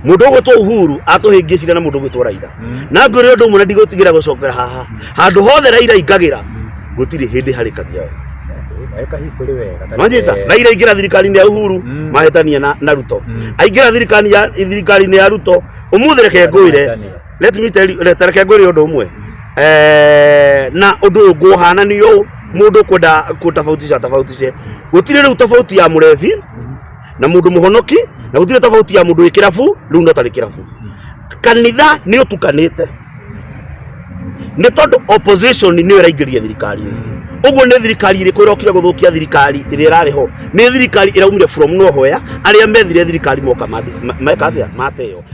Mũndũ ũgwĩtwo Uhuru atũhĩngĩcire na mũndũ ũgwĩtwo Raila. Na ngwĩre ũndũ ũmwe na ndigũtigĩra gũcokera haha, handũ hothe Raila aingagĩra gũtirĩ hĩndĩ harĩkagia wega. Eka history wega. Nĩwanyita? Raila aingĩra thirikari-inĩ ya Uhuru, mahĩtania na Ruto. Aingĩra thirikari-inĩ ya Ruto, ũmũthĩ reke ngwĩre, let me tell you, reke ngwĩre ũndũ ũmwe. Na ũndũ ũyũ ngũhananio ũũ, mũndũ ũkwenda kũtofautisha tofautishe. Gũtirĩ rĩu tofauti ya mũrebi na mũndũ mũhonoki, na gũtirĩ tofauti ya mũndũ wĩ kĩrabu rĩu no tarĩ kĩrabu. Kanitha nĩ ũtukanĩte nĩ tondũ opposition nĩyo ĩraingĩria thirikari-inĩ. Ũguo nĩ thirikari ĩrĩkũ ĩrokire gũthũkia thirikari ĩrĩa ĩrarĩ ho? Nĩ thirikari ĩraumire from nowhere, arĩa methire thirikari moka meka atĩa? Mateo.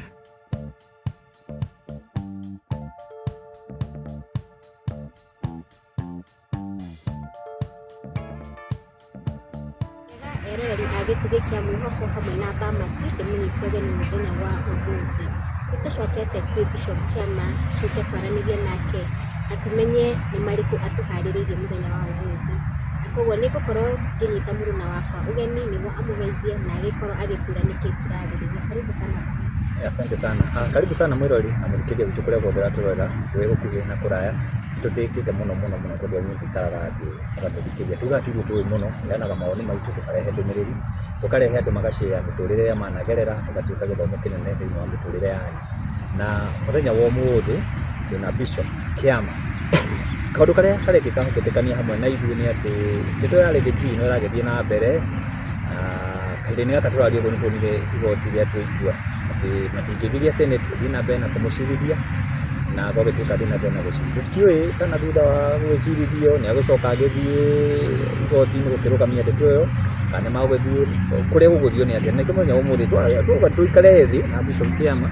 Eroreri a gĩtugĩ kĩa mwĩhoko hamwe na Bamasi ndĩmũnyite ũgeni mũthenya wa ũmũthĩ. Nĩ tũcokete kwĩ Bishop Kĩama tũke twaranĩrie nake na tũmenye nĩ marĩkũ atũharĩrĩirie mũthenya wa ũmũthĩ. Na koguo nĩ ngũkorwo ngĩnyita mũruna wakwa ũgeni nĩguo amũgeithie na agĩkorwo agĩtwĩra nĩkĩ tũrarĩrĩria. Karibu sana Bamasi. Asante sana. Karibu sana mwĩrori na mũthikĩrĩria witũ kũrĩa guothe ũratũrorera wĩ gũkuhĩ na kũraya. Nĩ tũtĩĩkĩte mũno mũno mũno tondũ inyuĩ mũikaraga thĩ mũgatũthikĩrĩria. Tugaga ti ithuĩ tũĩ mũno, tũheanaga mawoni maitũ, tũkarehe ndũmĩrĩri, tũkarehe andũ magacare mĩtũrĩre ĩrĩa managerera, ĩgatuĩka gĩthomo kĩnene thĩinĩ wa mĩtũrĩre yanyu. Na mũthenya wa ũmũthĩ twĩna Bishop Kĩama. Kaũndũ karĩa karekĩka ũngĩtĩkania hamwe na ithuĩ nĩ atĩ ndeto ya Lady G no ĩragĩthiĩ na mbere, na kahinda-inĩ gaka tũraria ũguo nĩ tuonire igoti rĩatua itua atĩ matingĩgiria Senate ĩthiĩ na mbere na kũmũcirithia, na gwagĩtuĩka athiĩ na mbere na gũcirithio. Tũtiũĩ kana thutha wa gũgĩcirithio nĩ agũcoka agĩthiĩ igoti-inĩ gũkĩrũgamia ndeto ĩyo, kana nĩ magũgĩthiĩ kũrĩa gũgũthiĩ nĩ atĩa. Na nĩkĩo mũthenya wa ũmũthĩ twauga tũikare thĩ na Bishop Kĩama,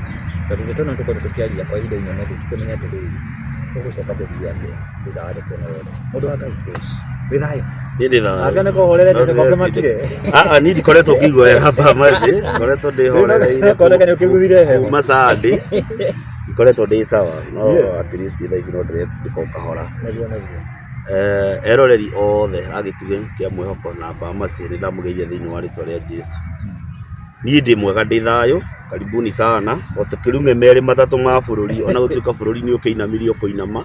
tondũ ndeto ĩno tũkoretwo tũkĩaria kwa ihinda inene rĩu tũkĩmenye atĩrĩrĩ, tũgũcoka gũthiĩ atĩa thutha wa ndeto ĩno yothe. Mũndũ wa Ngai, wĩ thayũ? Niĩ ndĩ thayũ. Anga nĩ kũhorerete nĩ kokĩmakire? Aa, niĩ ndikoretwo ngĩigua wega Bamasi, ngoretwo ndĩhorereire Koneka nĩ ũkĩguthire heho. kuma Sunday. Ngoretwo ndĩ sawa, no at least thaa ici no ndĩretindĩka o kahora. Nĩguo nĩguo. Eroreri othe a gĩtugĩ kĩa mwĩhoko na Bamasi nĩ ndamũgeithia thĩinĩ wa rĩtwa rĩa Jesu. Niĩ ndĩ mwega ndĩ thayũ, karibuni sana, o tũkĩrume merĩ matatũ ma bũrũri ona gũtuĩka bũrũri nĩ ũkĩinamirie ũkũinama,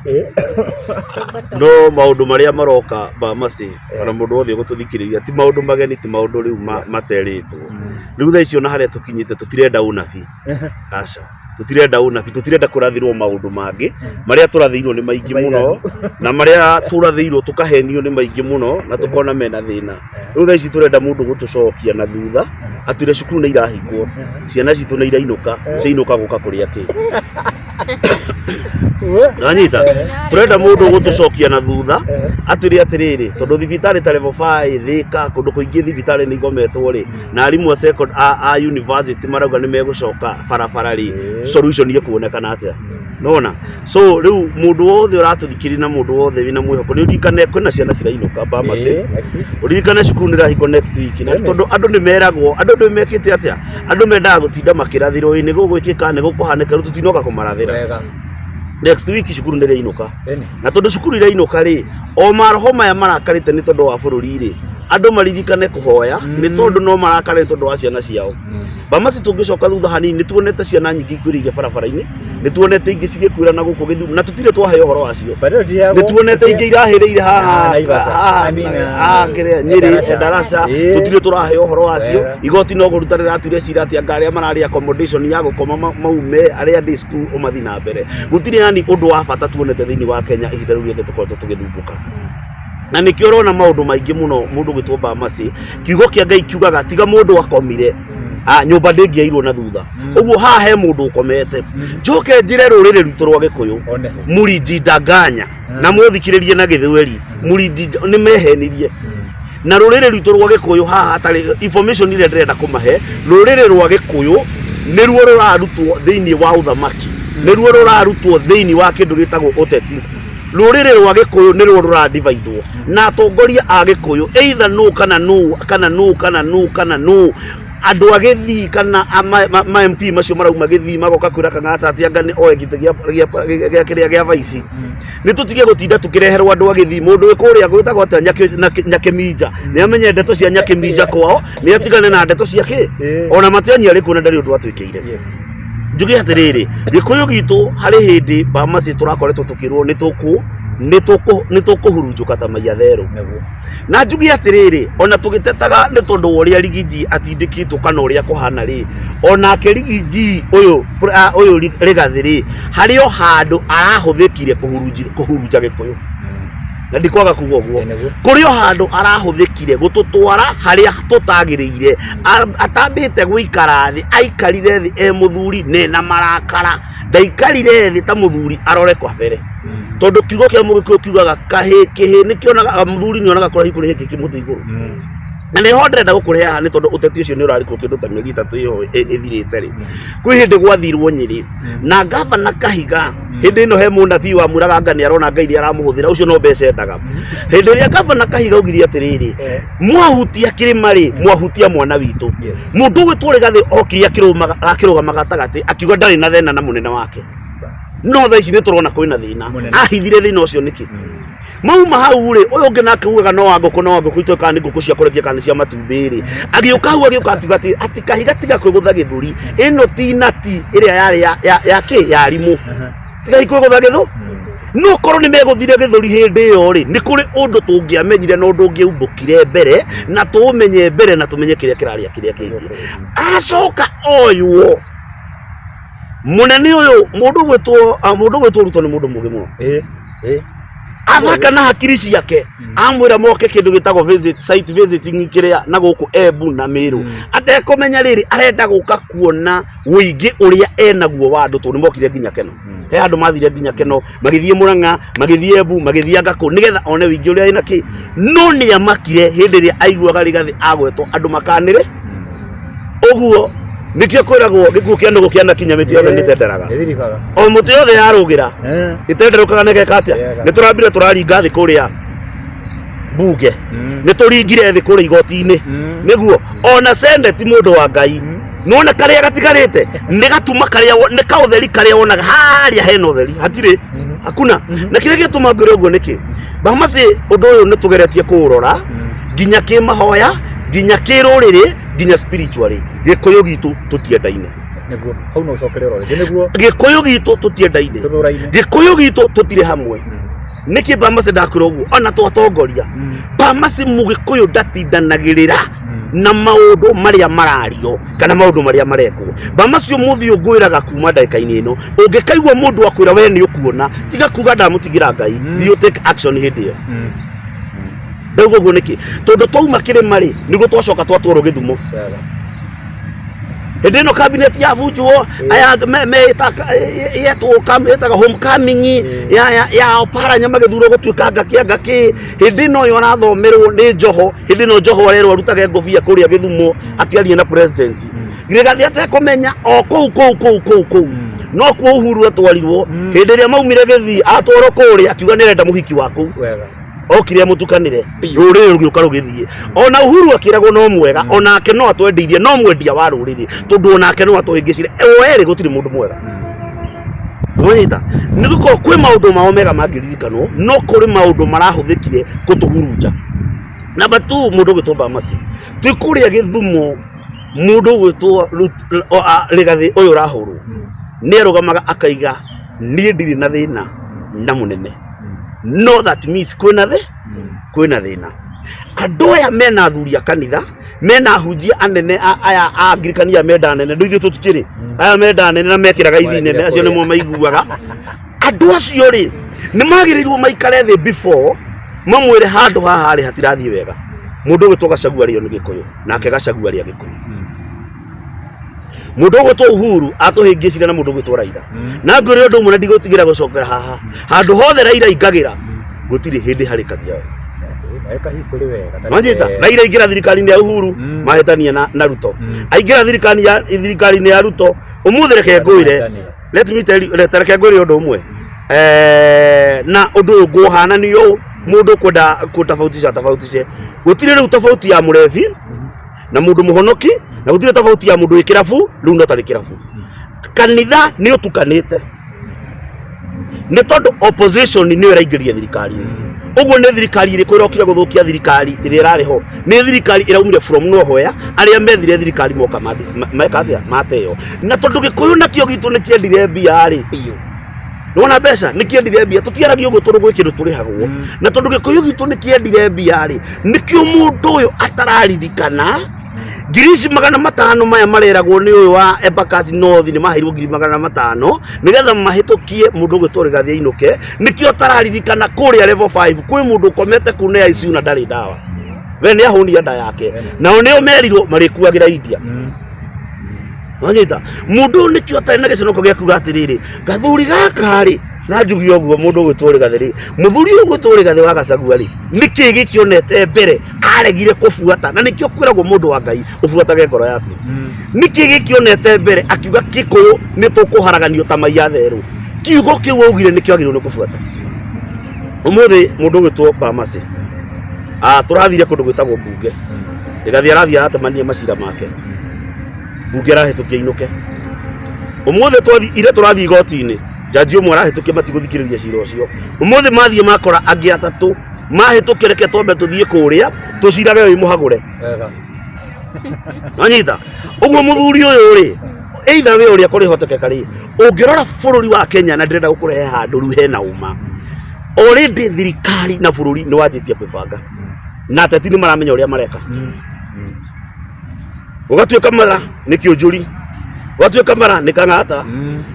no maũndũ marĩa maroka Bamasi ona mũndũ wothe ũgũtũthikĩrĩria ti maũndũ mageni, ti maũndũ rĩu materĩtwo. Rĩu thaa ici ona harĩa tũkinyĩte tũtirenda ũnabii, aca, tũtirenda ũnabii, tũtirenda kũrathĩrwo maũndũ mangĩ, marĩa tũrathĩirwo nĩ maingĩ mũno, na marĩa tũrathĩirwo tũkahenio nĩ maingĩ mũno na tũkona mena thĩna. Rĩu thaa ici tũrenda mũndũ gũtũcokia na thutha atwĩre cukuru nĩ irahingwo, ciana citũ nĩ irainũka, ciainũka gũka kũrĩa kĩ. Nanyita? Tũrenda mũndũ gũtũcokia na thutha atwĩre atĩrĩrĩ, tondũ thibitarĩ ta level 5 Thĩka, kũndũ kũingĩ thibitarĩ nĩ igometwo rĩ, na arimũ a university marauga nĩ megũcoka barabara rĩ, solution ĩkuonekana atĩa? Nona? So rĩu mũndũ wothe ũratũthikĩrĩria na mũndũ wothe wĩna mwĩhoko nĩ ũririkane kwĩna ciana cirainũka Bamasi. Next week. Ũririkane cukuru nĩ ĩrahingwo next week. Na tondũ andũ nĩ meragwo, andũ nĩ mekĩte atĩa? Andũ mendaga gũtinda makĩrathĩrwo ĩ nĩ gũgwĩkĩka, nĩ gũkũhanĩka, rĩu tũtinoka kũmarathĩra. Wega. Next week cukuru nĩ ĩrainũka. Ĩni. Na tondũ cukuru irainũka rĩ, o maroho maya marakarĩte nĩ tondũ wa bũrũri rĩ, andũ maririkane kũhoya nĩ tondũ no marakare nĩ tondũ wa ciana ciao. Bamasi tũngĩcoka thutha hanini nĩ tuonete ciana nyingĩ ikuĩrĩire barabara-inĩ, nĩ tuonete ingĩ cigĩkuĩra na gũkũ Gĩthumo na tũtirĩ twaheo ũhoro wacio. Nĩ tuonete ingĩ irahĩrĩire haha Ah, Naivasha. haha I mean, haha kĩrĩa Nyĩrĩ Endarasha. Endarasha Ĩĩ. tũtirĩ tũraheo ũhoro wacio. Wega. Igoti no kũruta rĩratuire cira atĩ anga arĩa mararĩ accommodation ya gũkoma maume arĩa day school ũmathiĩ na mbere. Gũtirĩ yani ũndũ wa bata tuonete thĩinĩ wa Kenya ihinda rĩu rĩothe tũkoretwo tũgĩthumbũka. Na nĩkĩo ũrona maũndũ maingĩ mũno mũndũ ũgĩtwo Bamasi, kiugo kĩa Ngai kiugaga tiga mũndũ akomire, nyũmba ndĩngĩairwo na thutha. Ũguo haha he mũndũ ũkomete. Njoke njĩre rũrĩrĩ rwitũ rwa Gĩkũyũ, Oneho. mũrinjindanganya na mũthikĩrĩrie na Gĩthweri, nĩ mehenirie. Na rũrĩrĩ rwitũ rwa Gĩkũyũ haha hatarĩ information ĩrĩa ndĩrenda kũmahe, rũrĩrĩ rwa Gĩkũyũ nĩruo rũrarutwo thĩinĩ wa ũthamaki, nĩruo rũrarutwo thĩinĩ wa kĩndũ gĩtagwo ũteti. Rũrĩrĩ rwa Gĩkũyũ nĩruo rũradivaidwo na atongoria a Gĩkũyũ, either nũ kana nũ kana nũ kana nũ kana nũ, andũ a Gĩthii kana ma MP macio marauma Gĩthii magoka kwĩra Kang'ata atĩ anga nĩ oe gĩtĩ gĩa kĩrĩa gĩa vaici. Nĩ tũtige gũtinda tũkĩreherwo andũ a Gĩthii, mũndũ wĩ kũrĩa gwĩtagwo atĩa Nyakĩminja, nĩ amenye ndeto cia Nyakĩminja kwao, nĩ atigane na ndeto cia kĩ, ona Matiang'i arĩ kuo na ndarĩ ũndũ atwĩkĩire. Njuge atĩrĩrĩ, Gĩkũyũ gitũ harĩ hĩndĩ Bamasi tũrakoretwo tũkĩrwo nĩ tũkũ nĩ tũkũ nĩ tũkũhurunjũka ta maiya therũ. Nĩguo. Na njuge atĩrĩrĩ, ona tũgĩtetaga nĩ tondũ wa ũrĩa Rigiji atindĩkĩtwo kana ũrĩa kũhana rĩ, onake Rigiji ũyũ ũyũ Rigathĩ rĩ, harĩ o handũ arahũthĩkire kũhurunja Gĩkũyũ. Na ndikwaga kuga ũguo. Ĩ, nĩguo. Kũrĩ o handũ arahũthĩkire gũtũtwara harĩa tũtagĩrĩire. Atambĩte gũikara thĩ, aikarire thĩ e mũthuri na ena marakara. Ndaikarire thĩ ta mũthuri arore kabere. Tondũ kiugo kĩa Mũgĩkũyũ kiugaga kahĩ kĩhĩ nĩkĩonaga, mũthuri nĩonaga kũraihu kũrĩ gĩkĩ mũtĩ igũrũ. Na nĩho ndĩrenda gũkũrehe haha nĩ tondũ ũteti ũcio nĩ ũrarĩ kuo kĩndũ ta mĩeri 3 ĩyo ĩthirĩte rĩ. Kwĩ hĩndĩ gwathirwo Nyĩrĩ na ngavana Kahiga, hĩndĩ ĩno he mũnabii wamwĩraga anga nĩ arona Ngai nĩ aramũhũthĩra, ũcio no mbeca endaga. Hĩndĩ ĩrĩa ngavana Kahiga augire atĩrĩrĩ, mwahutia kĩrĩma rĩ, mwahutia mwana witũ. Mũndũ ũgwĩtwo Rigathĩ okire akĩrũgama gatagatĩ akiuga ndarĩ na thĩna na mũnene wake. No thaa ici nĩ tũrona kwĩna thĩna. Ahithire thĩna ũcio nĩkĩ? Mauma hau rĩ, ũyũ ũngĩ nake ugaga no wa ngũkũ, no wa ngũkũ itoĩ kana nĩ ngũkũ cia kũrekia kana nĩ cia matumbĩ rĩ, agĩũka hau agĩũka akiuga atĩ atĩ Kahiga tiga kwĩgũtha gĩthũri, ĩno ti nati ĩrĩa yarĩ ya ya ya kĩ ya rimũ, tigai kwĩgũtha gĩthũ. No korwo nĩ megũthire gĩthũri hĩndĩ ĩyo rĩ, nĩ kũrĩ ũndũ tũngĩamenyire na ũndũ ũngĩaumbũkire mbere na tũũmenye mbere na tũmenye kĩrĩa kĩrarĩa kĩrĩa kĩngĩ. Acoka oywo Mũnene ũyũ mũndũ ũgwĩtwo mũndũ ũgwĩtwo Ruto nĩ mũndũ mũgĩ mũno. Ĩ, ĩ. Athaka na hakiri ciake amwĩra moke kĩndũ gĩtagwo visit site visiting kĩrĩa na gũkũ Embu na Meru atekũmenya rĩrĩ arenda gũka kuona ũingĩ ũrĩa enaguo wa andũ tondũ nĩmokire nginya Keno. He handũ mathire nginya Keno, magĩthiĩ Murang'a, magĩthiĩ Embu, magĩthiĩ anga kũ nĩgetha one ũingĩ ũrĩa ĩna kĩ. No nĩamakire hĩndĩ ĩrĩa aiguaga Rigathĩ agwetwo andũ makanĩre. Ũguo nĩkĩo kwĩragwo gĩkuũ kĩa nũgũ kĩanakinya mĩtĩ yothe nĩtenderaga. Ĩthirikaga. O mũtĩ yothe yarũgĩra Eh. ĩtenderũkaga na ĩgeka atĩa? Ĩgeka. Nĩ tũrambire tũraringa thĩ kũrĩa mbunge, nĩ tũringire thĩ kũrĩa igoti-inĩ, nĩguo ona senate mũndũ wa Ngai nĩwona karĩa gatigarĩte nĩ gatuma karĩa nĩ kaũtheri karĩa wonaga harĩa hena ũtheri hatirĩ hakuna. Na kĩrĩa gĩtũma ngwĩre ũguo nĩkĩ, Bamasi, ũndũ ũyũ nĩ tũgeretie kũũrora nginya kĩmahoya, nginya kĩrũrĩrĩ, nginya spiritually. Gĩkũyũ gitũ tũtiendaine. Nĩguo hau no ũcokere ũrore nĩguo. Gĩkũyũ gitũ tũtiendaine, Tũthũraine. Gĩkũyũ gitũ tũtirĩ hamwe. Nĩkĩ Bamasi ndakwĩra ũguo? Ona twatongoria Bamasi, mũgĩkũyũ ndatindanagĩrĩra na maũndũ marĩa marario kana maũndũ marĩa marekwo. Bamasi ũmũthĩ ũyũ ngwĩraga kuma ndagĩka-inĩ ĩno, ũngĩkaigua mũndũ akwĩra we nĩ ũkuona, tiga kuga ndamũtigĩra Ngai, thiĩ take action hĩndĩ ĩyo. Ndauga ũguo nĩkĩ? Tondũ twauma kĩrĩma rĩ, nĩguo twacoka twatwarwo Gĩthumo. Wega. Hĩndĩ ĩno cabinet yabunjwo, aya yetwo ĩtaga homecoming ya ya ya Oparanya magĩthurwo gũtuĩka ngakĩ ngakĩ. Hĩndĩ ĩno ũyũ arathomerwo nĩ Joho, hĩndĩ ĩno Joho arerwo arutage ngũbia kũrĩa Gĩthumo akĩaria na president. Rigathĩ atekũmenya o kũu kũu kũu kũu kũu no kuo Uhuru atwarirwo. Hĩndĩ ĩrĩa maumire Gĩthii atwarwo kũrĩa akiuga nĩ arenda mũhiki wa kũu. Wega. Okire amũtukanĩre, rũrĩrĩ rũgĩũka rũgĩthiĩ. Ona Uhuru akĩragwo no mwega, onake no atwendeirie, no mwendia wa rũrĩrĩ, tondũ onake no atũhĩngĩcire. O erĩ gũtirĩ mũndũ mwega. Wanyita? Nĩ gũkorwo kwĩ maũndũ mao mega mangĩririkanwo, no kũrĩ maũndũ marahũthĩkire kũtũhurunja. Number 2, mũndũ ũgwĩtwo Bamasi, twĩ kũrĩa Gĩthumo, mũndũ ũgwĩtwo Rigathĩ ũyũ ũrahũrwo nĩ arũgamaga akaiga niĩ ndirĩ na thĩna na mũnene. No that means kwĩna thĩ kwĩna thĩna. Andũ aya mena athuri a kanitha, mena ahunjia anene aya a Anglikania menda nene, ndũ ithuĩ tũtikĩrĩ aya menda nene na mekĩraga ithi nene, acio nĩmo maiguaga. Andũ acio rĩ nĩ magĩrĩirwo maikare thĩ before mamwĩre handũ haha rĩ hatirathiĩ wega. Mũndũ ũgwĩtwo Gachagua arĩo nĩ Gĩkũyũ, nake Gachagua arĩa Gĩkũyũ. Mũndũ ũgwĩtwo Uhuru atũhĩngĩcire na mũndũ ũgwĩtwo Raila. Na ngwĩre ũndũ ũmwe na ndigũtigĩra gũcokera haha, handũ hothe Raila aingagĩra gũtirĩ hĩndĩ harĩkagia wega. Eka history wega. Wanyita? Raila aingĩra thirikari-inĩ ya Uhuru, mahĩtania na Ruto. Aingĩra thirikari-inĩ ya Ruto, ũmũthĩ reke ngwĩre, let me tell you, reke ngwĩre ũndũ ũmwe. Na ũndũ ũyũ ngũhananio ũũ, mũndũ ũkwenda kũtofautisha tofautishe. Gũtirĩ rĩu tofauti ya mũrebi na mũndũ mũhonoki, na gũtirĩ tofauti ya mũndũ wĩ kĩrabu rĩu no tarĩ kĩrabu. Kanitha nĩ ũtukanĩte nĩ tondũ opposition nĩyo ĩraingĩria thirikari-inĩ. Ũguo nĩ thirikari ĩrĩkũ ĩrokire gũthũkia thirikari ĩrĩa ĩrarĩ ho? Nĩ thirikari ĩraumire from nowhere, arĩa methire thirikari moka meka atĩa? Mateo. Na tondũ Gĩkũyũ nakĩo gitũ nĩ kĩendire mbia rĩ, Biũ. nĩwona mbeca nĩ kĩendire mbia, tũtiaragia ũguo tondũ gwĩ kĩndũ tũrĩhagwo. Na tondũ Gĩkũyũ gitũ nĩ kĩendire mbia rĩ, nĩkĩo mũndũ ũyũ atararirikana ngiri ici 500 maya mareragwo nĩ ũyũ wa Embakasi North nĩ maheirwo ngiri 500 nĩgetha mahĩtũkie mũndũ ũgwĩtwo Rigathi ainũke. Nĩkĩo atararirikana kũrĩa level 5 kwĩ mũndũ ũkomete kũu nĩ ICU na ndarĩ ndawa, we nĩ ahũnia nda yake, nao nĩo merirwo marĩkuagĩra India. Wanyita mũndũ ũyũ nĩkĩo atarĩ na gĩconoko gĩa kuga atĩrĩrĩ, gathuri gaka rĩ, na njuge ũguo mũndũ ũgwĩtwo Rigathi rĩ, mũthuri ũyũ ũgwĩtwo Rigathi wa Gachagua rĩ, nĩkĩ gĩkĩonete mbere aregire kũbuata? Na nĩkĩo kwĩragwo mũndũ wa Ngai ũbuatage ngoro yaku. Nĩkĩ gĩkĩonete mbere akiuga Kĩkũyũ nĩ tũkũharaganio ta mai atherũ? Kiugo kĩu augire nĩkĩo agĩrĩirwo nĩ kũbuata. Ũmũthĩ mũndũ ũgwĩtwo Bamasi, tũrathire kũndũ gwĩtagwo mbunge, Rigathi arathiĩ aratemania macira make, mbunge arahĩtũkia inũke. Ũmũthĩ twathi ire tũrathiĩ igoti-inĩ, jaji ũmwe arahĩtũkia matigũthikĩrĩria cira ũcio. Ũmũthĩ mathiĩ makora angĩ atatũ mahĩtũkia, reke twambe tũthiĩ kũrĩa tũcirage wĩ mũhagũre. Wega. Wanyita ũguo mũthuri ũyũ rĩ, either we ũrĩa kũrĩhotekeka rĩ, ũngĩrora bũrũri wa Kenya, na ndĩrenda gũkũrehe handũ rĩu hena ũma, already thirikari na bũrũri nĩ wanjĩtie kwĩbanga, na ateti nĩ maramenya ũrĩa mareka. Gũgatuĩka mara nĩ kĩũnjũri, gũgatuĩka mara nĩ kang'ata,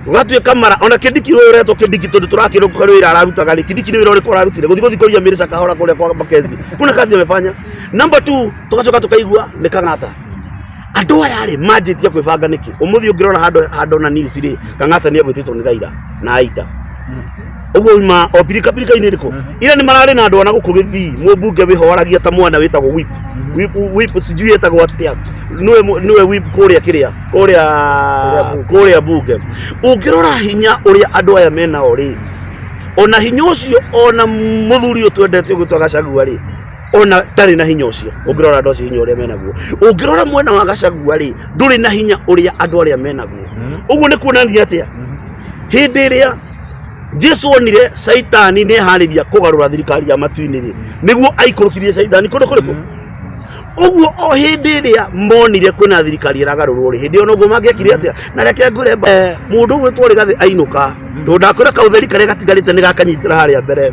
gũgatuĩka mara ona Kindiki ũyũ ũretwo Kindiki, tondũ tũrakĩrwo kũrĩ wĩra ararutaga rĩ, Kindiki nĩ wĩra ũrĩkũ ararutire? Gũthiĩ gũthikũria mĩrĩca kahora kũrĩa kwa Mackenzie, kuna kazi amefanya? Number 2, tũgacoka tũkaigua nĩ kang'ata. Andũ aya rĩ, manjĩtie kwĩbanga nĩkĩ? Ũmũthĩ ũngĩrora handũ handũ na news rĩ, Kang'ata nĩ agwĩtĩtwo nĩ Raila na Aida, ũguo uma o pirika pirika-inĩ ĩrĩkũ ira nĩ mararĩ na andũ ana gũkũ gĩthii, mũmbunge wĩhoragia ta mwana wĩtagwo whip whip whip, sijui etagwo atĩa, nĩwe whip kũrĩa kĩrĩa kũrĩa kũrĩa bunge. Ũngĩrora hinya ũrĩa andũ aya menao rĩ, ona hinya ũcio, ona mũthuri ũyũ twendete ũgwĩtwo Gachagua rĩ, ona ndarĩ na hinya ũcio. Ũngĩrora andũ acio hinya ũrĩa menaguo, ũngĩrora mwena wa Gachagua rĩ, ndũrĩ na hinya ũrĩa andũ arĩa menaguo. Ũguo nĩ kuonania atĩa? Hĩndĩ ĩrĩa Jesu onire Caitani nĩ eharĩria kũgarũra thirikari ya matu-inĩ rĩ, nĩguo aikũrũkirie Caitani kũndũ kũrĩkũ? Ũguo o hĩndĩ ĩrĩa monire kwĩna thirikari ĩragarũrwo rĩ, hĩndĩ ĩyo noguo mangĩekire atĩa? Na reke ngwĩre, mũndũ ũgwĩtwo Rigathĩ ainũka, tondũ ndakwĩra kaũtheri karĩa gatigarĩte nĩ gakanyitĩra harĩa mbere,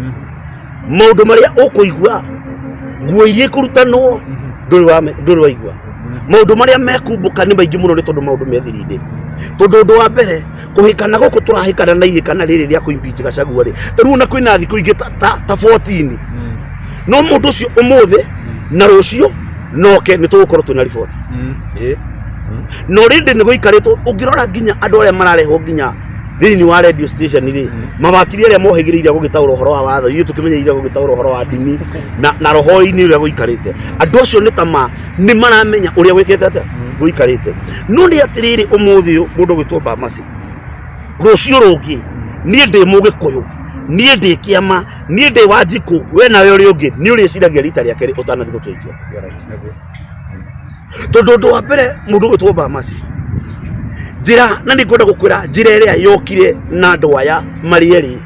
maũndũ marĩa ũkũigua, nguo iria ikũrutanwo ndũrĩ waigua, maũndũ marĩa mekumbũka nĩ maingĩ mũno, nĩ tondũ maũndũ me thiri-inĩ. Tondũ ũndũ wa mbere, kũhĩkana gũkũ tũrahĩkana na ihĩkana rĩrĩ rĩa kũ-impeach Gachagua rĩ, ta rĩu ona kwĩna thikũ ingĩ ta 14, no mũndũ ũcio ũmũthĩ na rũciũ noke nĩ tũgũkorwo twĩna riboti. No rĩndĩ nĩ gũikarĩtwo, ũngĩrora nginya andũ arĩa mararehwo nginya thĩinĩ wa radio station rĩ, mawakiri arĩa mohĩgĩrĩire gũgĩtaũra ũhoro wa watho, ithuĩ tũkĩmenyeire gũgĩtaũra ũhoro wa ndini na roho-inĩ ũrĩa gũikarĩte, andũ acio nĩ ta ma nĩ maramenya ũrĩa gwĩkĩte atĩa gũikarĩte. No nĩ atĩrĩrĩ, ũmũthĩ ũyũ mũndũ ũgwĩtwo Bamasi, rũciũ rũngĩ niĩ ndĩ Mũgĩkũyũ, niĩ ndĩ kĩama, niĩ ndĩ Wanjikũ, we nawe ũrĩa ũngĩ nĩ ũrĩciragia rita rĩa kerĩ ũtanathiĩ gũtua itua. Tondũ ũndũ wa mbere, mũndũ ũgwĩtwo Bamasi, njĩra na nĩ ngwenda gũkwĩra njĩra ĩrĩa yokire na andũ aya marĩ erĩ,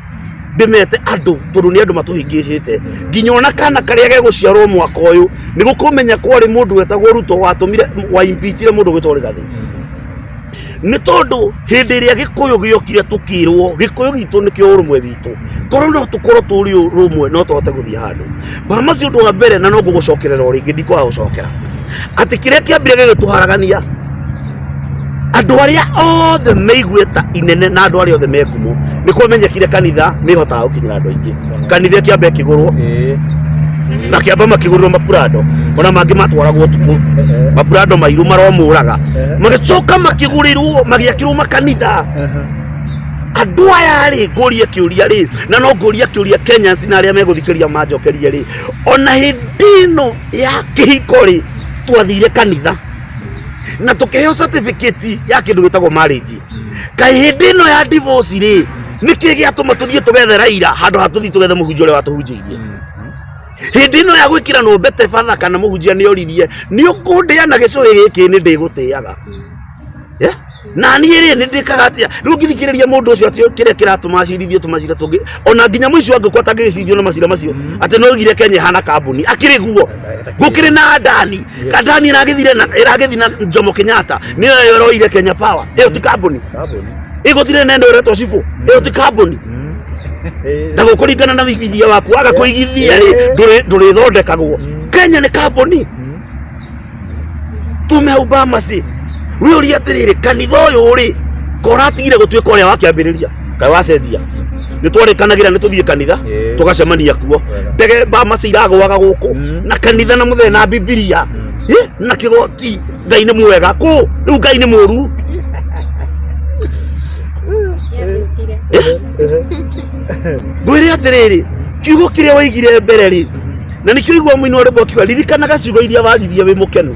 ndĩmete andũ tondũ nĩ andũ matũhingĩcĩte, nginya ona kana karĩa gegũciarwo mwaka ũyũ nĩ gũkũmenya kwarĩ mũndũ wetagwo Ruto watũmire wa impeachire mũndũ ũgwĩtwo Rigathĩ. Nĩ tondũ hĩndĩ ĩrĩa Gĩkũyũ gĩokire tũkĩrwo Gĩkũyũ gitũ nĩkĩo ũrũmwe witũ, korwo no tũkorwo tũrĩ ũrũmwe no tũhote gũthiĩ handũ. Bamasi, ũndũ wa mbere, na no ngũgũcokerera o rĩngĩ, ndikwaga gũcokera atĩ kĩrĩa kĩambire gĩgĩtũharagania, andũ arĩa othe meiguĩta inene na andũ arĩa othe me ngumo, nĩ kwamenyekire kanitha nĩ ĩhotaga gũkinyĩra andũ aingĩ. Kanitha ĩkĩamba ĩkĩgũrwo na kĩamba makĩgũrĩrwo mapurando, ona mangĩ matwaragwo ũtukũ, mapurando mairũ maromũraga, magĩcoka makĩgũrĩrwo magĩakĩrwo makanitha. Andũ aya rĩ, ngũrie kĩũria rĩ, na no ngũrie kĩũria Kenyans na arĩa megũthikĩrĩria manjokerie rĩ, ona hĩndĩ ĩno ya kĩhiko rĩ, twathire kanitha na tũkĩheo certificate ya kĩndũ gĩtagwo marriage, kaĩ hĩndĩ ĩno ya divorce rĩ, nĩkĩ gĩatũma tũthiĩ tũgethe Raila handũ ha tũthiĩ tũgethe mũhunjia ũrĩa watũhunjĩirie? Hĩndĩ ĩno ya gwĩkĩranwo mbete, batha kana mũhunjia nĩ oririe, nĩ ũkũndĩa na gĩcũhĩ gĩkĩ nĩ ndĩgũtĩaga? Yeah? Na niĩ rĩ, nĩ ndĩkaga atĩa rĩu ngĩthikĩrĩria mũndũ ũcio atĩ kĩrĩa kĩratũma acirithio tũmacira tũngĩ, ona nginya mũici wa ngũkũ atangĩgĩcirithio na macira macio, atĩ no oigire Kenya ĩhana kambuni akĩrĩ guo gũkĩrĩ na Adani. Adani ĩragĩthire na ĩragĩthi na Jomo Kenyatta, nĩyo ĩroire Kenya Power, ĩyo ti kambuni? Kambuni. Ĩgũtirĩ na ĩno ĩretwo Cibũ, ĩyo ti kambuni? Na gũkũringana na wĩigithia waku, waga kũigithia rĩ, ndũrĩthondekagwo. Kenya nĩ kambuni. Tume hau Bamasi, wĩũrie atĩrĩrĩ, kanitha ũyũ rĩ, ko ũratigire gũtuĩka ũrĩa wakĩambĩrĩria, kaĩ wacenjia? Nĩ twarĩkanagĩra nĩ tũthiĩ kanitha, tũgacemania kuo. Ndege Bamasi iragũaga gũkũ na kanitha na mũthenya na Bibilia na kĩgoti. Ngai nĩ mwega kũ rĩu? Ngai nĩ mũru? Nĩathũkire. Ngwĩre atĩrĩrĩ, kiugo kĩrĩa waigire mbere rĩ, na nĩkĩo igua mũini wa rwĩmbo akiuga, ririkanaga ciugo iria waririe wĩ mũkenu.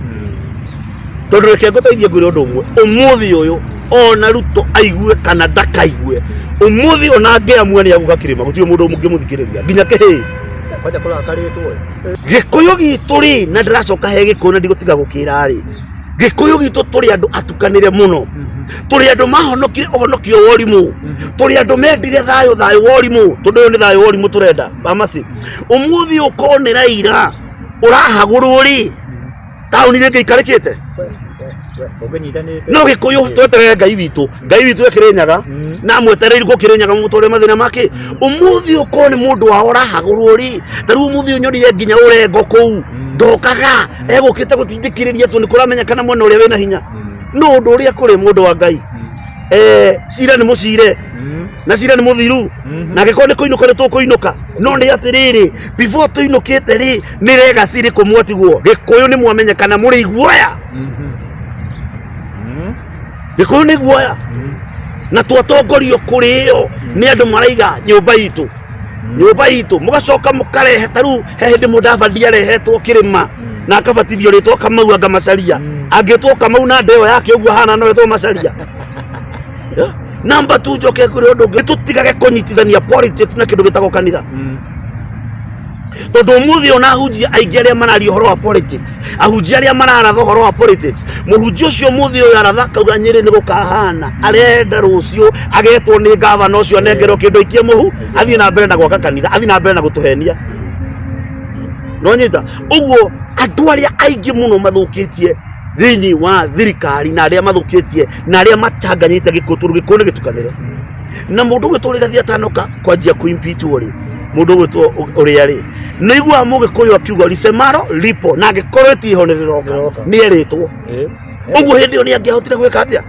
Tondũ reke ngũteithie, ngwĩre ũndũ ũmwe, ũmũthĩ ũyũ ona Ruto aigue kana ndakaigue, ũmũthĩ ona angĩamua nĩ agũka kĩrĩma, gũtirĩ mũndũ ũngĩmũthikĩrĩria nginya kĩhĩĩ. Kwanja kũrakarĩtwo. Gĩkũyũ gitũ rĩ, na ndĩracoka he Gĩkũyũ na ndigũtiga gũkĩra rĩ, Gĩkũyũ gitũ tũrĩ andũ atukanĩre mũno, tũrĩ andũ mahonokire ũhonokio wa ũrimũ, tũrĩ andũ mendire thayũ, thayũ wa ũrimũ, tondũ ũyũ nĩ thayũ wa ũrimũ tũrenda. Bamasi, ũmũthĩ ũkorwo nĩ Raila ũrahagũrwo rĩ, taũni rĩngĩ ikarĩkĩte? Ũngĩnyitanĩte. No Gĩkũyũ tweterere Ngai witũ, Ngai witũ ekĩrĩ Nyaga na mwetereire gũkĩrĩ Nyaga mũtware mathĩna make. Ũmũthĩ ũkorwo nĩ mũndũ wao ũrahagũrwo rĩ, ta rĩu ũmũthĩ ũnyonire nginya ũrengo kũu ndokaga egũkĩte gũtindĩkĩrĩria tondũ nĩ kũramenyekana mwena ũrĩa wĩna hinya. No ũndũ ũrĩa kũrĩ, mũndũ wa Ngai, cira nĩ mũcire na cira nĩ mũthiru, na angĩkorwo nĩ kũinũka nĩ tũkũinũka. No nĩ atĩrĩrĩ, before tũinũkĩte rĩ, nĩ legacy ĩrĩkũ mwatigwo? Gĩkũyũ nĩ mwamenyekana mũrĩ iguoya. Gĩkũyũ nĩ guoya, na twatongorio kũrĩo nĩ andũ maraiga nyũmba itũ, nyũmba itũ, mũgacoka mũkarehe. Ta rĩu he hĩndĩ Mũdavadi arehetwo kĩrĩma na akabatithio rĩtwa Kamau, anga Macaria angĩtwo Kamau na ndeo yake ũguo ahana no etwo Macaria. Namba tu njoke ngwĩre ũndũ ũngĩ, tũtigage kũnyitithania politics na kĩndũ gĩtagwo kanitha, tondũ ũmũthĩ ona ahunjia aingĩ arĩa mararia ũhoro wa politics, ahunjia arĩa mararatha ũhoro wa politics, mũhunjia ũcio ũmũthĩ ũyũ aratha akauga Nyĩrĩ nĩ gũkahana, arenda rũciũ agetwo nĩ gavana ũcio anengerwo kĩndũ aikie mũhu, athiĩ na mbere na gwaka kanitha, athiĩ na mbere na gũtũhenia. Nonyita ũguo, andũ arĩa aingĩ mũno mathũkĩtie thĩinĩ wa thirikari na arĩa mathũkĩtie na arĩa machanganyĩte Gĩkũyũ, tondũ Gĩkũyũ nĩ gĩtukanĩre na mũndũ ũgwĩtwo Rigathi atanoka kwanjia kũimpeachwo rĩ, mũndũ ũgwĩtwo ũrĩa rĩ, nĩ iguaga Mũgĩkũyũ akiuga lisemalo lipo, na angĩkorwo ĩtiho nĩ rĩroka. Rĩroka. Nĩ erĩtwo ũguo, hĩndĩ ĩyo nĩ angĩahotire gwĩka atĩa?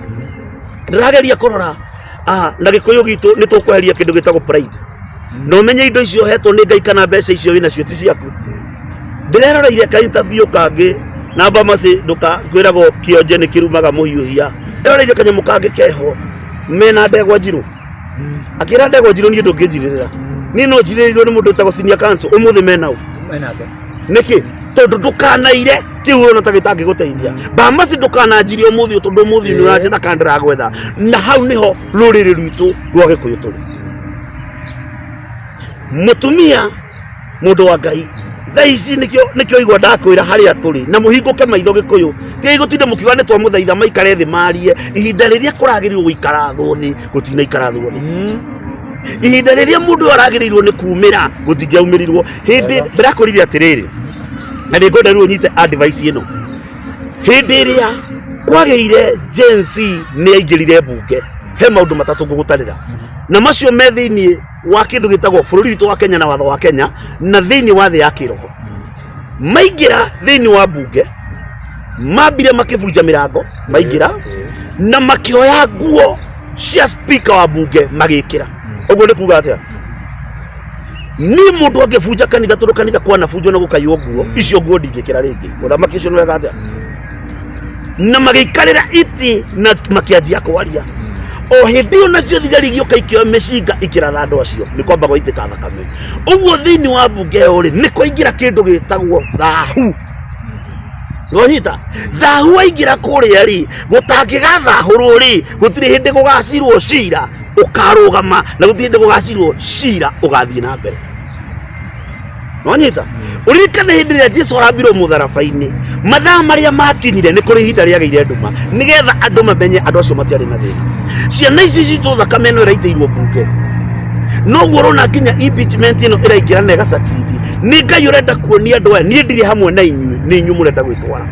Ndĩrageria kũrora na Gĩkũyũ gitũ nĩ tũkweheria kĩndũ gĩtagwo pride, na ũmenye indo icio ũhetwo nĩ Ngai kana mbeca icio wĩnacio ti ciaku. Ndĩreroreire ka interview kangĩ na Bamasi, ndũka kwĩragwo kĩonje nĩ kĩrumaga mũhiũhia. Ndĩreroreire kanyamũ kangĩ keho mena Ndegwa Njirũ, akĩra Ndegwa Njirũ, niĩ ndũngĩnjirĩrĩra, niĩ no njirĩrĩirwo nĩ mũndũ wĩtagwo senior counsel. Ũmũthĩ menao. Menake. Nĩkĩ? Tondũ ndũkanaire kĩu ũrona ta gĩtangĩgũteithia. Bamasi, ndũkananjirie ũmũthĩ ũyũ, tondũ ũmũthĩ ũyũ nĩ ũranjetha kana ndĩragwetha. Na hau nĩho rũrĩrĩ rwitũ rwa Gĩkũyũ tũrĩ. Mũtumia, mũndũ wa Ngai, thaa ici nĩkĩo igua ndakwĩra harĩa tũrĩ na mũhingũke maitho. Gĩkũyũ, tigai gũtinda mũkiuga nĩ twamũthaitha maikare thĩ marie. Ihinda rĩrĩa kũragĩrĩirwo gũikara thwo thĩ, gũtinaikara thwo thĩ. Ihinda rĩrĩa mũndũ ũyũ aragĩrĩirwo nĩ kumĩra, gũtingĩaumĩrirwo hĩndĩ. Ndĩrakwĩrire atĩrĩrĩ, na nĩ ngwenda rĩu ũnyite advice ĩno. Hĩndĩ ĩrĩa kwagĩire Gen Z nĩ aingĩrire mbunge, he maũndũ matatũ ngũgũtarĩra, na macio me thĩinĩ wa kĩndũ gĩtagwo bũrũri witũ wa Kenya na watho wa Kenya na thĩinĩ wa thĩ ya kĩroho. Maingĩra thĩinĩ wa mbunge, mambire makĩbunja mĩrango maingĩra na makĩoya nguo cia speaker wa mbunge magĩkĩra. Ũguo nĩ kuga atĩa? Niĩ mũndũ angĩbunja kanitha, tondũ kanitha kwanabunjwo na gũkaiywo nguo icio, nguo ndingĩkĩra rĩngĩ. Mũthamaki ũcio nĩ wega atĩa? Na magĩikarĩra itĩ na makĩanjia kwaria. O hĩndĩ ĩyo nacio thigari igĩũka ikĩoya mĩcinga ikĩratha andũ acio, nĩ kwamba gwaitĩka thakame. Ũguo thĩinĩ wa mbunge ĩyo rĩ, nĩ kwaingĩra kĩndũ gĩtagwo thahu. Nonyita thahu waingĩra kũrĩa rĩ, gũtangĩgathahũrwo rĩ, gũtirĩ hĩndĩ gũgacirwo cira ũkarũgama, na gũtirĩ hĩndĩ gũgacirwo cira ũgathiĩ na mbere. Nonyita uririkane hĩndĩ ĩrĩa Jesu arambirwo mũtharaba-inĩ, mathaa marĩa makinyire nĩ kũrĩ ihinda rĩagĩire nduma nĩgetha andũ mamenye andũ acio matiarĩ na thĩna. Ciana ici citũ thakame ĩno ĩraitĩirwo mbunge, noguo ũrona nginya impeachment ĩno ĩraingĩra na ĩga succeed. Nĩ Ngai ũrenda kuonia andũ aya niĩ ndirĩ hamwe na inyuĩ, nĩ inyuĩ mũrenda gwĩtwara.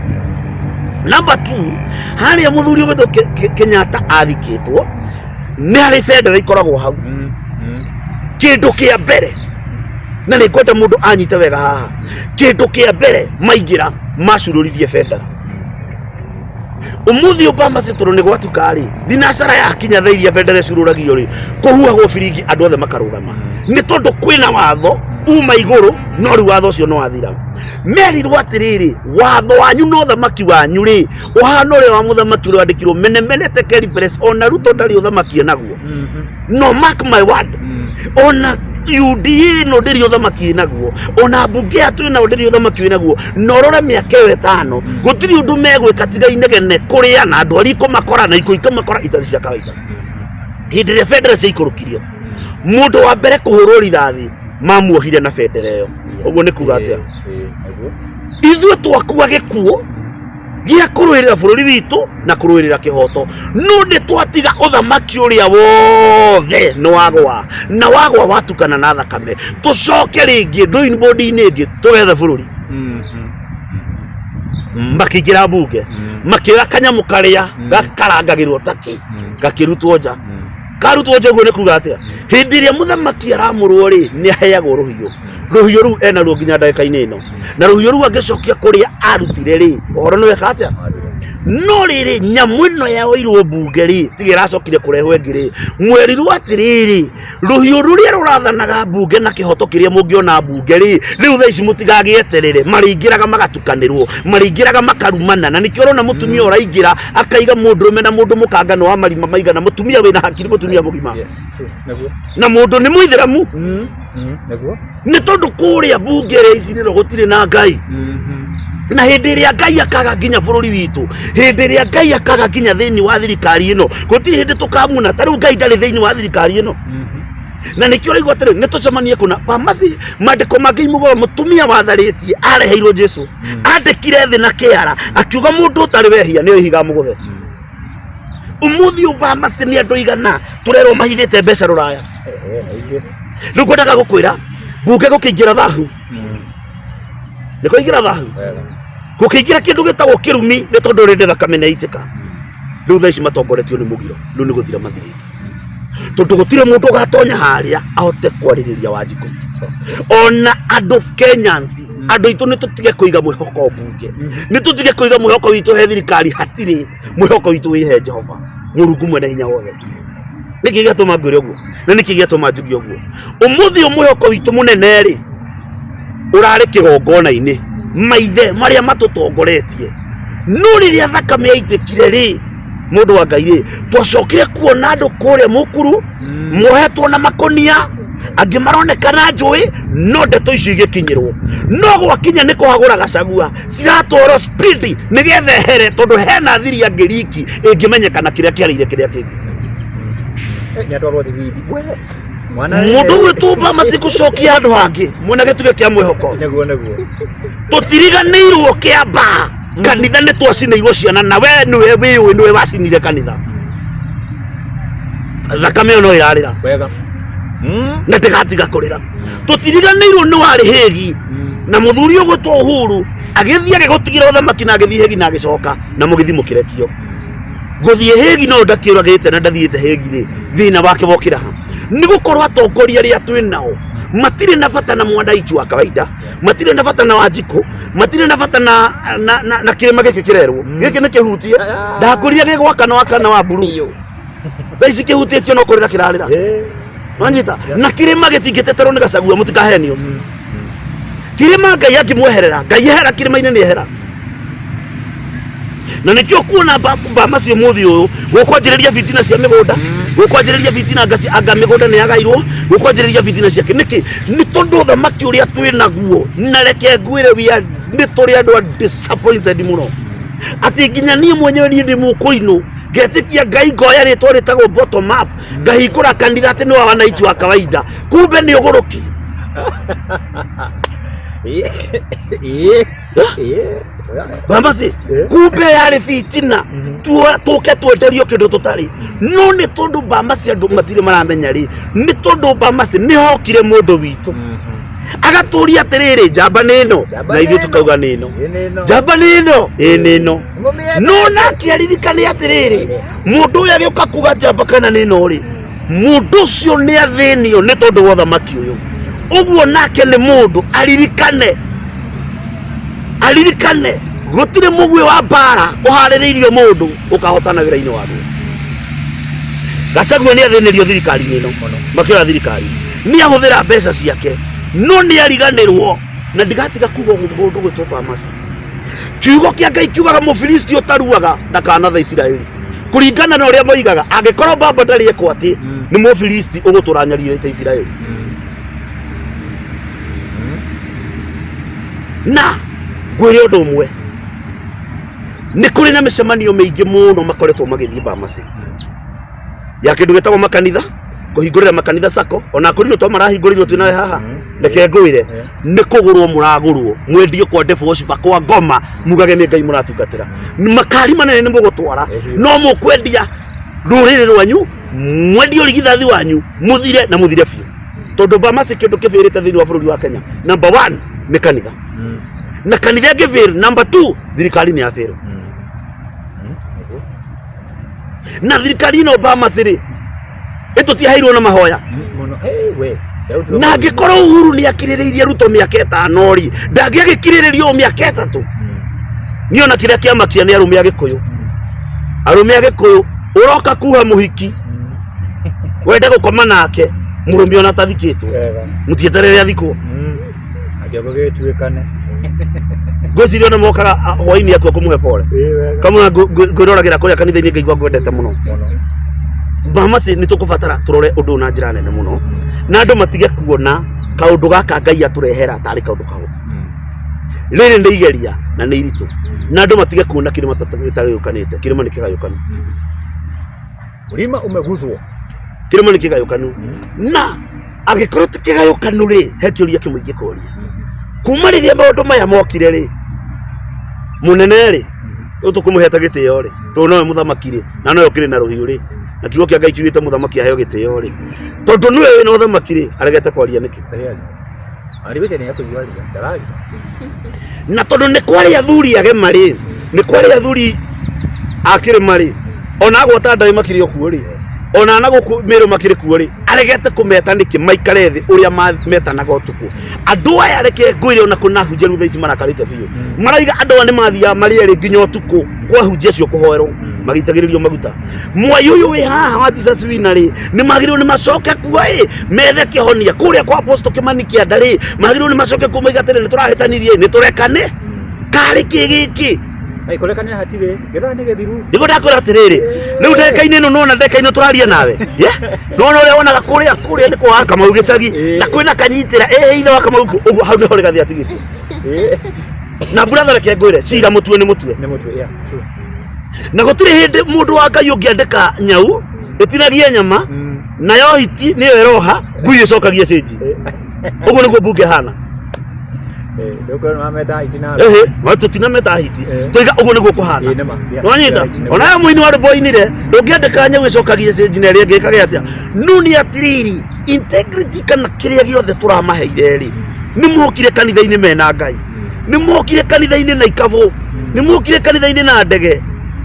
Number 2, harĩa mũthuri ũgwĩtwo Kenyatta athikĩtwo nĩ harĩ bendera ikoragwo hau. Kĩndũ kĩa mbere, na nĩ ngwenda mũndũ anyite wega haha, kĩndũ kĩa mbere maingĩra macurũririe bendera. Ũmũthĩ Obama cĩ tondũ nĩ gwatuka rĩ, thinacara yakinya thaa iria bendera ĩcurũragio rĩ, kũhuhagwo biringi andũ othe makarũgama, nĩ tondũ kwĩna watho uma igũrũ, no rĩu watho ũcio no wathira. Merirwo atĩrĩrĩ, watho wanyu na ũthamaki wanyu rĩ ũhana ũrĩa wa mũthamaki ũrĩa wandĩkirwo mene mene tekeri peres. Ona Ruto ndarĩ ũthamaki enaguo. No mark my word, ona UDA ĩno ndĩrĩ ũthamaki ĩnaguo, ona mbunge ya twĩ nao ndĩrĩ ũthamaki wĩnaguo. Na ũrore mĩaka ĩyo 5 gũtirĩ ũndũ megwĩka tiga inegene kũrĩa na andũ arĩa ikũmakora na ikũ ikũmakora itarĩ cia kawaida. Hĩndĩ ĩrĩa bendera ciaikũrũkirio, mũndũ wa mbere kũhũrwo rithathi mamuohire na bendera ĩyo. Ũguo nĩ kuga atĩa? Ithuĩ twakua gĩkuũ gĩa kũrũĩrĩra bũrũri witũ na kũrũĩrĩra kĩhoto, no nĩ twatiga ũthamaki ũrĩa wothe nĩ wagwa, na wagwa watukana na thakame. Tũcoke rĩngĩ drawing board-inĩ ĩngĩ tũgethe bũrũri. Makĩingĩra mbunge makĩoya kanyamũ karĩa gakarangagĩrwo taki gakĩrutwo nja. Karutwo nja ũguo nĩ kuga atĩa? Hĩndĩ ĩrĩa mũthamaki aramũrwo rĩ, nĩ aheagwo rũhiũ. Rũhiũ rũu enaruo nginya ndagĩka-inĩ ĩno, na rũhiũ rũu angĩcokia kũrĩa arutire rĩ, ũhoro nĩ weka atĩa? No rĩrĩ, nyamũ ĩno yoirwo mbunge rĩ, tiga ĩracokire kũrehwo ĩngĩ rĩ, mwerirwo atĩrĩrĩ, rũhiũ rũrĩa rũrathanaga mbunge na kĩhoto kĩrĩa mũngĩona mbunge rĩ, rĩu thaa ici mũtigagĩeterere. Marĩingĩraga magatukanĩrwo, marĩingĩraga makarumana, na nĩkĩo ũrona mũtumia ũraingĩra akaiga mũndũrũme na mũndũ mũkangano wa marima maigana, mũtumia wĩna hakiri, mũtumia mũgima. Yes, true. Nĩguo. Na mũndũ nĩ mũithĩramu. Nĩguo. Nĩ tondũ kũrĩa mbunge ĩrĩa icirĩro gũtirĩ na Ngai. Na hĩndĩ ĩrĩa Ngai akaga nginya bũrũri witũ, hĩndĩ ĩrĩa Ngai akaga nginya thĩinĩ wa thirikari ĩno, gũtirĩ hĩndĩ tũkamuna. Ta rĩu Ngai ndarĩ thĩinĩ wa thirikari ĩno, na nĩkĩo ũraigua atĩrĩ nĩ tũcemanie kũna pamasi. Maandĩko mangĩ imugaga mũtumia watharĩtie areheirwo Jesu, andĩkire thĩ na kĩara akiuga mũndũ ũtarĩ wehia nĩ ihiga mũgũthe. Ũmũthĩ ũyũ pamasi nĩ andũ igana tũrerwo mahithĩte mbeca rũraya. Aingĩ. Rĩu ngwendaga gũkwĩra mbunge gũkĩingĩra thahu, nĩ kũingĩra thahu. Wega. Gũkĩingĩra kĩndũ gĩtagwo kĩrumi, nĩ tondũ rĩndĩ thakame nĩ yaitĩka. Rĩu thaa ici matongoretio nĩ mũgiro, rĩu nĩ gũthira mathirĩte, tondũ gũtirĩ mũndũ ũgatonya harĩa ahote kwarĩrĩria Wanjikũ. Ona andũ Kenyans, andũ aitũ, nĩ tũtige kũiga mwĩhoko mbunge, nĩ tũtige kũiga mwĩhoko witũ he thirikari. Hatirĩ mwĩhoko witũ wĩ he Jehova Mũrungu mwene hinya wothe. Nĩkĩ gĩatũma ngwĩre ũguo na nĩkĩ gĩatũma njuge ũguo? Ũmũthĩ ũyũ mwĩhoko witũ mũnene rĩ ũrarĩ kĩgongona-inĩ, maithe marĩa matũtongoretie. No rĩrĩa thakame yaitĩkire rĩ, mũndũ wa Ngai rĩ, twacokire kuona andũ kũrĩa mũkuru mohetwo na makũnia, angĩ maronekana njũĩ, no ndeto icio igĩkinyĩrwo. No gwakinya nĩ kũhagũra Gacagua, ciratwarwo speed nĩgetha ehere, tondũ hena thiri angĩriki ĩngĩmenyekana kĩrĩa kĩarĩire kĩrĩa kĩngĩ. Nĩ atwarwo thibindi. We. Mwana. Mũndũ ũgwĩtwo Obama cigũcokia handũ hangĩ mwena gĩtugĩ kĩa mwĩhoko. Nĩguo, nĩguo. Tũtiriganĩirwo kĩamba kanitha nĩ twacinĩirwo ciana, na we nĩwe wĩũĩ nĩwe wacinire kanitha. Thakame ĩyo no ĩrarĩra. Wega. Na ndĩgatiga kũrĩra. Tũtiriganĩirwo nĩ warĩ hĩgi na mũthuri ũgwĩtwo Uhuru agĩthiĩ agĩgũtigĩra ũthamaki na agĩthiĩ hĩgi na agĩcoka na mũgĩthiĩ mũkĩrekio gũthiĩ hĩgi, no ndakĩũragĩte na ndathiĩte hĩgi rĩ, thĩna wake wokĩra ha? Nĩ gũkorwo atongoria arĩa twĩ nao matirĩ na bata na mwananchi wa kawaida, matirĩ na bata na Wanjikũ, matirĩ na bata na kĩrĩma gĩkĩ kĩrerwo gĩkĩ nĩ kĩhutie. Ndakũrire gĩgwakana wakana wa mburu, thaa ici kĩhutĩtio no kũrĩra kĩrarĩra. Wanyita na kĩrĩma gĩtingĩteterwo nĩ Gacagua, mũtikahenio. Kĩrĩma Ngai angĩmweherera, Ngai ehera kĩrĩma-inĩ nĩ ehera. Na nĩkĩo kuona mbama cio mũthĩ ũyũ gũkwanjĩrĩria bitina cia mĩgũnda, gũkwanjĩrĩria bitina anga mĩgũnda nĩ yagairwo, gũkwanjĩrĩria bitina ciake. Nĩkĩ? Nĩ tondũ ũthamaki ũrĩa twĩ naguo, na reke ngwĩre, we are, nĩ tũrĩ andũ a disappointed mũno, atĩ nginya niĩ mwenyewe, niĩ ndĩ mũkũinũ ngetĩkia Ngai, ngoya rĩtwa rĩtagwo bottom up, ngahingũra kanitha atĩ nĩ wa wananchi wa kawaida, kumbe nĩ ũgũrũki. Ĩĩ. Ĩĩ. Bamasi kumbe yarĩ fitina tũke twenderio kĩndũ tũtarĩ no nĩ tondũ Bamasi andũ matirĩ maramenya rĩ nĩ tondũ Bamasi nĩ hokire mũndũ witũ agatũria atĩrĩrĩ njamba nĩ ĩno Njamba na ithuĩ nĩ ĩno. tũkauga nĩ ĩno Ĩĩ nĩ ĩno. njamba nĩ ĩno ĩĩ nĩ ĩno Mũmĩende. no nake aririkane atĩrĩrĩ mũndũ ũyũ agĩũka kuga njamba kana nĩ ĩno rĩ mũndũ ũcio nĩ athĩnio nĩ tondũ wa ũthamaki ũyũ ũguo nake nĩ mũndũ aririkane aririkane gũtirĩ mũguĩ wa mbara ũharĩrĩirio mũndũ ũkahotana wĩra-inĩ waguo. Gachagua nĩ athĩnĩrio thirikari-inĩ ĩno makĩoya thirikari nĩ ahũthĩra mbeca ciake no nĩ ariganĩrwo na ndigatiga kuga ũguo mũndũ gwĩtwo Bamasi. Kiugo kĩa Ngai kiugaga Mũfilisti ũtaruaga ndakanatha Isiraeli kũringana na ũrĩa moigaga angĩkorwo baba ndarĩ ekwo atĩ nĩ Mũfilisti ũgũtũra nyarirĩte Isiraeli. Na ngwĩre ũndũ ũmwe nĩ kũrĩ na mĩcemanio mĩingĩ mũno makoretwo magĩthiĩ Bamasi ya kĩndũ gĩtagwo makanitha kũhingũrĩra makanitha sako ona kũrirwo to marahingũrĩirwo twĩ nawe haha reke ngwĩre nĩ kũgũrwo mũragũrwo mwendio kwa ndebociba kwa ngoma mugage nĩ Ngai mũratungatĩra makari manene nĩ mũgũtwara no mũkwendia rũrĩrĩ rwanyu mwendie ũrigithathi wanyu mũthire na mũthire biũ tondũ Bamasi kĩndũ kĩbĩrĩte thĩinĩ wa bũrũri wa Kenya number one nĩ kanitha na kanitha ĩngĩbĩrũ number two thirikari nĩ yabĩrũ na thirikari ĩno Bamasi rĩ ĩtũtiaheirwo na mahoya Mũno. Hey, we. Na angĩkorwo Uhuru nĩ akirĩrĩirie Ruto mĩaka 5 rĩ ndangĩagĩkirĩrĩria ũũ mĩaka 3 niĩ ona kĩrĩa kĩamakia nĩ arũme a Gĩkũyũ arũme a Gĩkũyũ ũroka kuha mũhiki wende gũkoma nake mũrũme ona atathikĩtwo mũtieterere athikwo Akĩongo gĩtuĩkane. Ngwĩciria ona mokaga hwainĩ akua kũmũhe pole kamwe ngwĩroragĩra kũrĩa kanitha-inĩ ngaigua ngwendete mũno Mũno. Bamasi nĩ tũkũbatara tũrore ũndũ ũyũ na njĩra nene mũno na andũ matige kuona kaũndũ gaka Ngai atũrehera tarĩ kaũndũ kahũthũ rĩrĩ nĩ igeria na nĩ iritũ na andũ matige kuona kĩrĩma gĩtagayũkanĩte kĩrĩma nĩ kĩgayũkanu Mlima umeguzwo. Kĩrĩma nĩ kĩgayũkanu na angĩkorwo ti kĩgayũkanu rĩ he kĩũria kĩmwe ingĩkũria kuma rĩrĩa maũndũ maya mokire rĩ mũnene rĩ ũyũ tũkũmũhete gĩtĩo rĩ tondũ nowe mũthamaki rĩ na nowe ũkĩrĩ na rũhiũ rĩ na kiugo kĩa Ngai kiugĩte mũthamaki aheo gĩtĩo rĩ tondũ nĩwe wĩna ũthamaki rĩ aregete kwaria nĩkĩ Arigũcia nĩ ekũigua aria, ndararia. Na tondũ nĩ kwarĩ athuri agema rĩ nĩ kwarĩ athuri a kĩrĩma rĩ ona agwata ndarĩ makĩrĩ o kuo rĩ ona na gũkũ Mĩrũ makĩrĩ kuo rĩ aregete kũmeta nĩkĩ maikare thĩ ũrĩa metanaga ũtukũ andũ aya reke ngwĩre ona kũna hunjia rĩu thaa ici marakarĩte biũ maraiga andũ aya nĩ mathiaga marĩ erĩ nginya ũtukũ kwa hunjia acio kũhoerwo magĩitagĩrĩrio maguta mwai ũyũ wĩ haha wa Jesus wina rĩ nĩ magĩrĩirwo nĩ macoke kuo ĩ methe kĩhonia kũrĩa kwa Apostle Kĩmani Kĩanda rĩ magĩrĩirwo nĩ macoke kuo moiga atĩrĩ nĩ tũrahĩtanirie nĩ tũrekane karĩ kĩ gĩkĩ Ai kũrekania hatirĩ, gĩthaa nĩ gĩthiru. Nĩguo ndakwĩra atĩrĩrĩ rĩu ndagĩka-inĩ ĩno nona ndagĩka-inĩ tũraria nawe Yeah? Nona ũrĩa wonaga kũrĩa kũrĩa nĩ kwa Kamau gĩcagi na kwĩna kanyitĩra ĩ ithe wa Kamau ũguo hau nĩho rĩgathi atigĩte na brother reke ngwĩre cira mũtue nĩ mũtue Nĩ mũtwe, yeah, true. Na gũtirĩ hĩndĩ mũndũ wa Ngai ũngĩandĩka nyau ĩtinagie nyama nayo hiti nĩyo ĩroha ngui ĩcokagie cĩnji ũguo nĩguo mbunge hana. Ndũkwĩrwo nĩ wameta hiti nawe. Ehe ma tũtinameta hiti toiga ũguo nĩguo kũhana. Ĩĩ, nĩ ma. Yeah. Wanyita Yeah, nĩ ma. onayo mũini wa rwĩmbo oinire ndũngĩandĩka nyau ĩcokagie cĩnji na ĩrĩa ĩngĩ ĩkage atĩa no nĩ atĩrĩrĩ integrity kana kĩrĩa gĩothe tũramaheire rĩ nĩ mokire kanitha-inĩ mena Ngai nĩ mokire kanitha-inĩ na ikabũ nĩ mokire kanitha-inĩ na ndege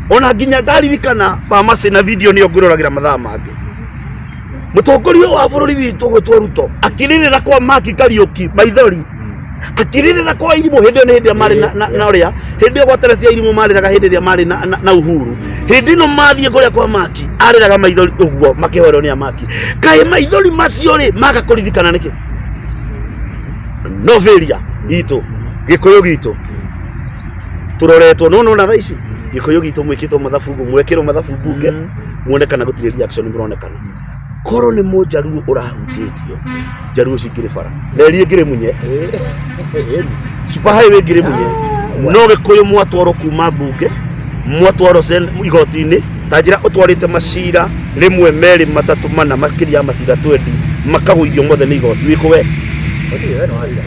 ona nginya ndaririkana pamasi na video nĩyo ngwĩroragĩra mathaa mangĩ mũtongoria wa bũrũri witũ gwĩtwo Ruto akĩrĩrĩra kwa Maki Kariũki maithori akĩrĩrĩra kwa irimũ hĩndĩ ĩyo nĩ hĩndĩ ĩrĩa marĩ na ũrĩa hĩndĩ ĩyo gwa Teresia irimũ marĩraga hĩndĩ ĩrĩa marĩ na Uhuru hĩndĩ ĩno mathiĩ kũrĩa kwa Maki arĩraga maithori ũguo makĩhoerwo nĩ amaki kaĩ maithori macio rĩ maga kũririkana nĩkĩ no failure itũ gĩkũyũ gitũ tũroretwo no nona thaa ici gĩkũyũ gitũ mwĩkĩtwo mathabu mwekĩrwo mathabu mbunge muone kana gũtirĩ reaction mũronekana korwo nĩ mũnjaruo ũrahutĩtio njaruo cingĩrĩ bara reri ĩngĩrĩ munye super highway ĩngĩrĩ munye no gĩkũyũ mwatwarwo kuma mbunge mwatwarwo igoti-inĩ ta njĩra ũtwarĩte macira rĩmwe merĩ matatũ mana makĩria ya macira 20 makagũithio mothe nĩ igoti wĩkũ we. Gũtirĩ we nĩ waria.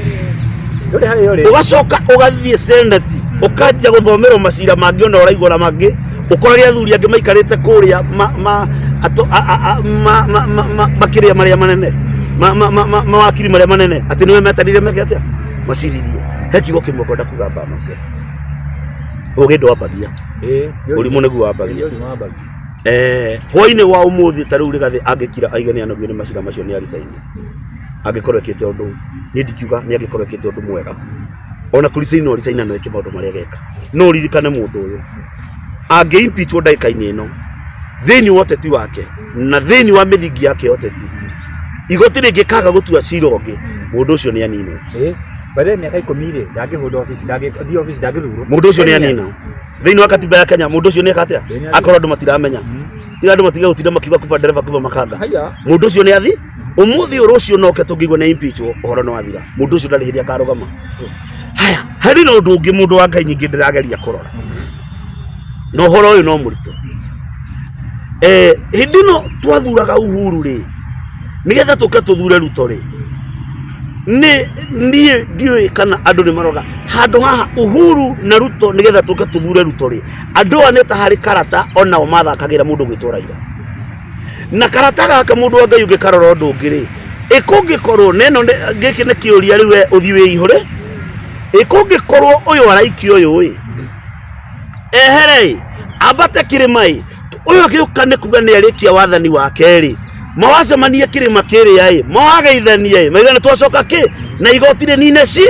Ndũrĩ harĩa ũrĩ. Ũgacoka ũgathiĩ senate, ũkanjia gũthomerwo macira mangĩ ona ũraigua na mangĩ, ũkorage athuri angĩ maikarĩte kũrĩa ma, ma, ato, a, a, a, ma, ma, ma, ma, makĩrĩa marĩa manene mawakiri marĩa manene atĩ nĩwe metanire meke atĩa macirithie. He kiugo kĩmwe ngwenda kuga Bamas. Yes. Ũgĩ ndwambagia. Ĩĩ. Ũrimũ nĩguo wambagia. Ĩĩ, ũrimũ wambagia. Hwainĩ wa ũmũthĩ ta rĩu Rigathĩ angĩkira aige nĩ anogio nĩ macira macio nĩ aricaini, angĩkorwo ekĩte ũndũ, niĩ ndingiuga nĩ angĩkorwo ekĩte ũndũ mwega. Ona kũricaina no ricaina no eke maũndũ marĩa ageka. No ũririkane mũndũ ũyũ angĩ impeachwo ndagĩka-inĩ ĩno thĩinĩ wa ũteti wake na thĩinĩ wa mĩthingi yake ya ũteti, igoti rĩngĩkaga gũtua cira ũngĩ, mũndũ ũcio nĩ aninwo. Ĩĩ. By the way, mĩaka 10 rĩ, ndangĩhũnda obici, ndangĩthiĩ obici, ndangĩthurwo. Mũndũ ũcio nĩ aninwo. Thĩinĩ wa katiba ya Kenya mũndũ ũcio nĩ eka atĩa? Nĩ Akorwo andũ matiramenya. Tiga andũ matige gũtinda makiuga kuba ndereba kuba makanga. Haya. Mũndũ ũcio nĩ athi ũmũthĩ ũyũ, rũciũ noke tũngĩigua nĩ impeachwo, ũhoro nĩ wathira. Mũndũ ũcio ndarĩ hĩndĩ akarũgama. Haya, harĩ na ũndũ ũngĩ mũndũ wa Ngai nyingĩ ndĩrageria kũrora na ũhoro ũyũ no mũritũ. Hĩndĩ ĩno twathuraga Uhuru rĩ, nĩgetha tũke tũthure Ruto rĩ, nĩ niĩ ndiũĩ kana andũ nĩ maroga handũ haha Uhuru na Ruto nĩgetha tũke tũthure Ruto rĩ, andũ aya nĩ ta harĩ karata onao mathakagĩra mũndũ gwĩtwo Raila. Na karata gaka mũndũ wa Ngai ũngĩkarora ũndũ ũngĩ rĩ, ĩkũngĩkorwo na ĩno gĩkĩ nĩ kĩũria rĩu we ũthiĩ wĩihũre, ĩkũngĩkorwo ũyũ araikia ũyũ ĩ ehere ĩ ambate kĩrĩma ĩ ũyũ agĩũka nĩ kuga nĩ arĩkia wathani wake rĩ, mawacemanie kĩrĩma kĩrĩa ĩ mawageithanie ĩ maiga nĩ twacoka kĩ na igoti rĩnine ci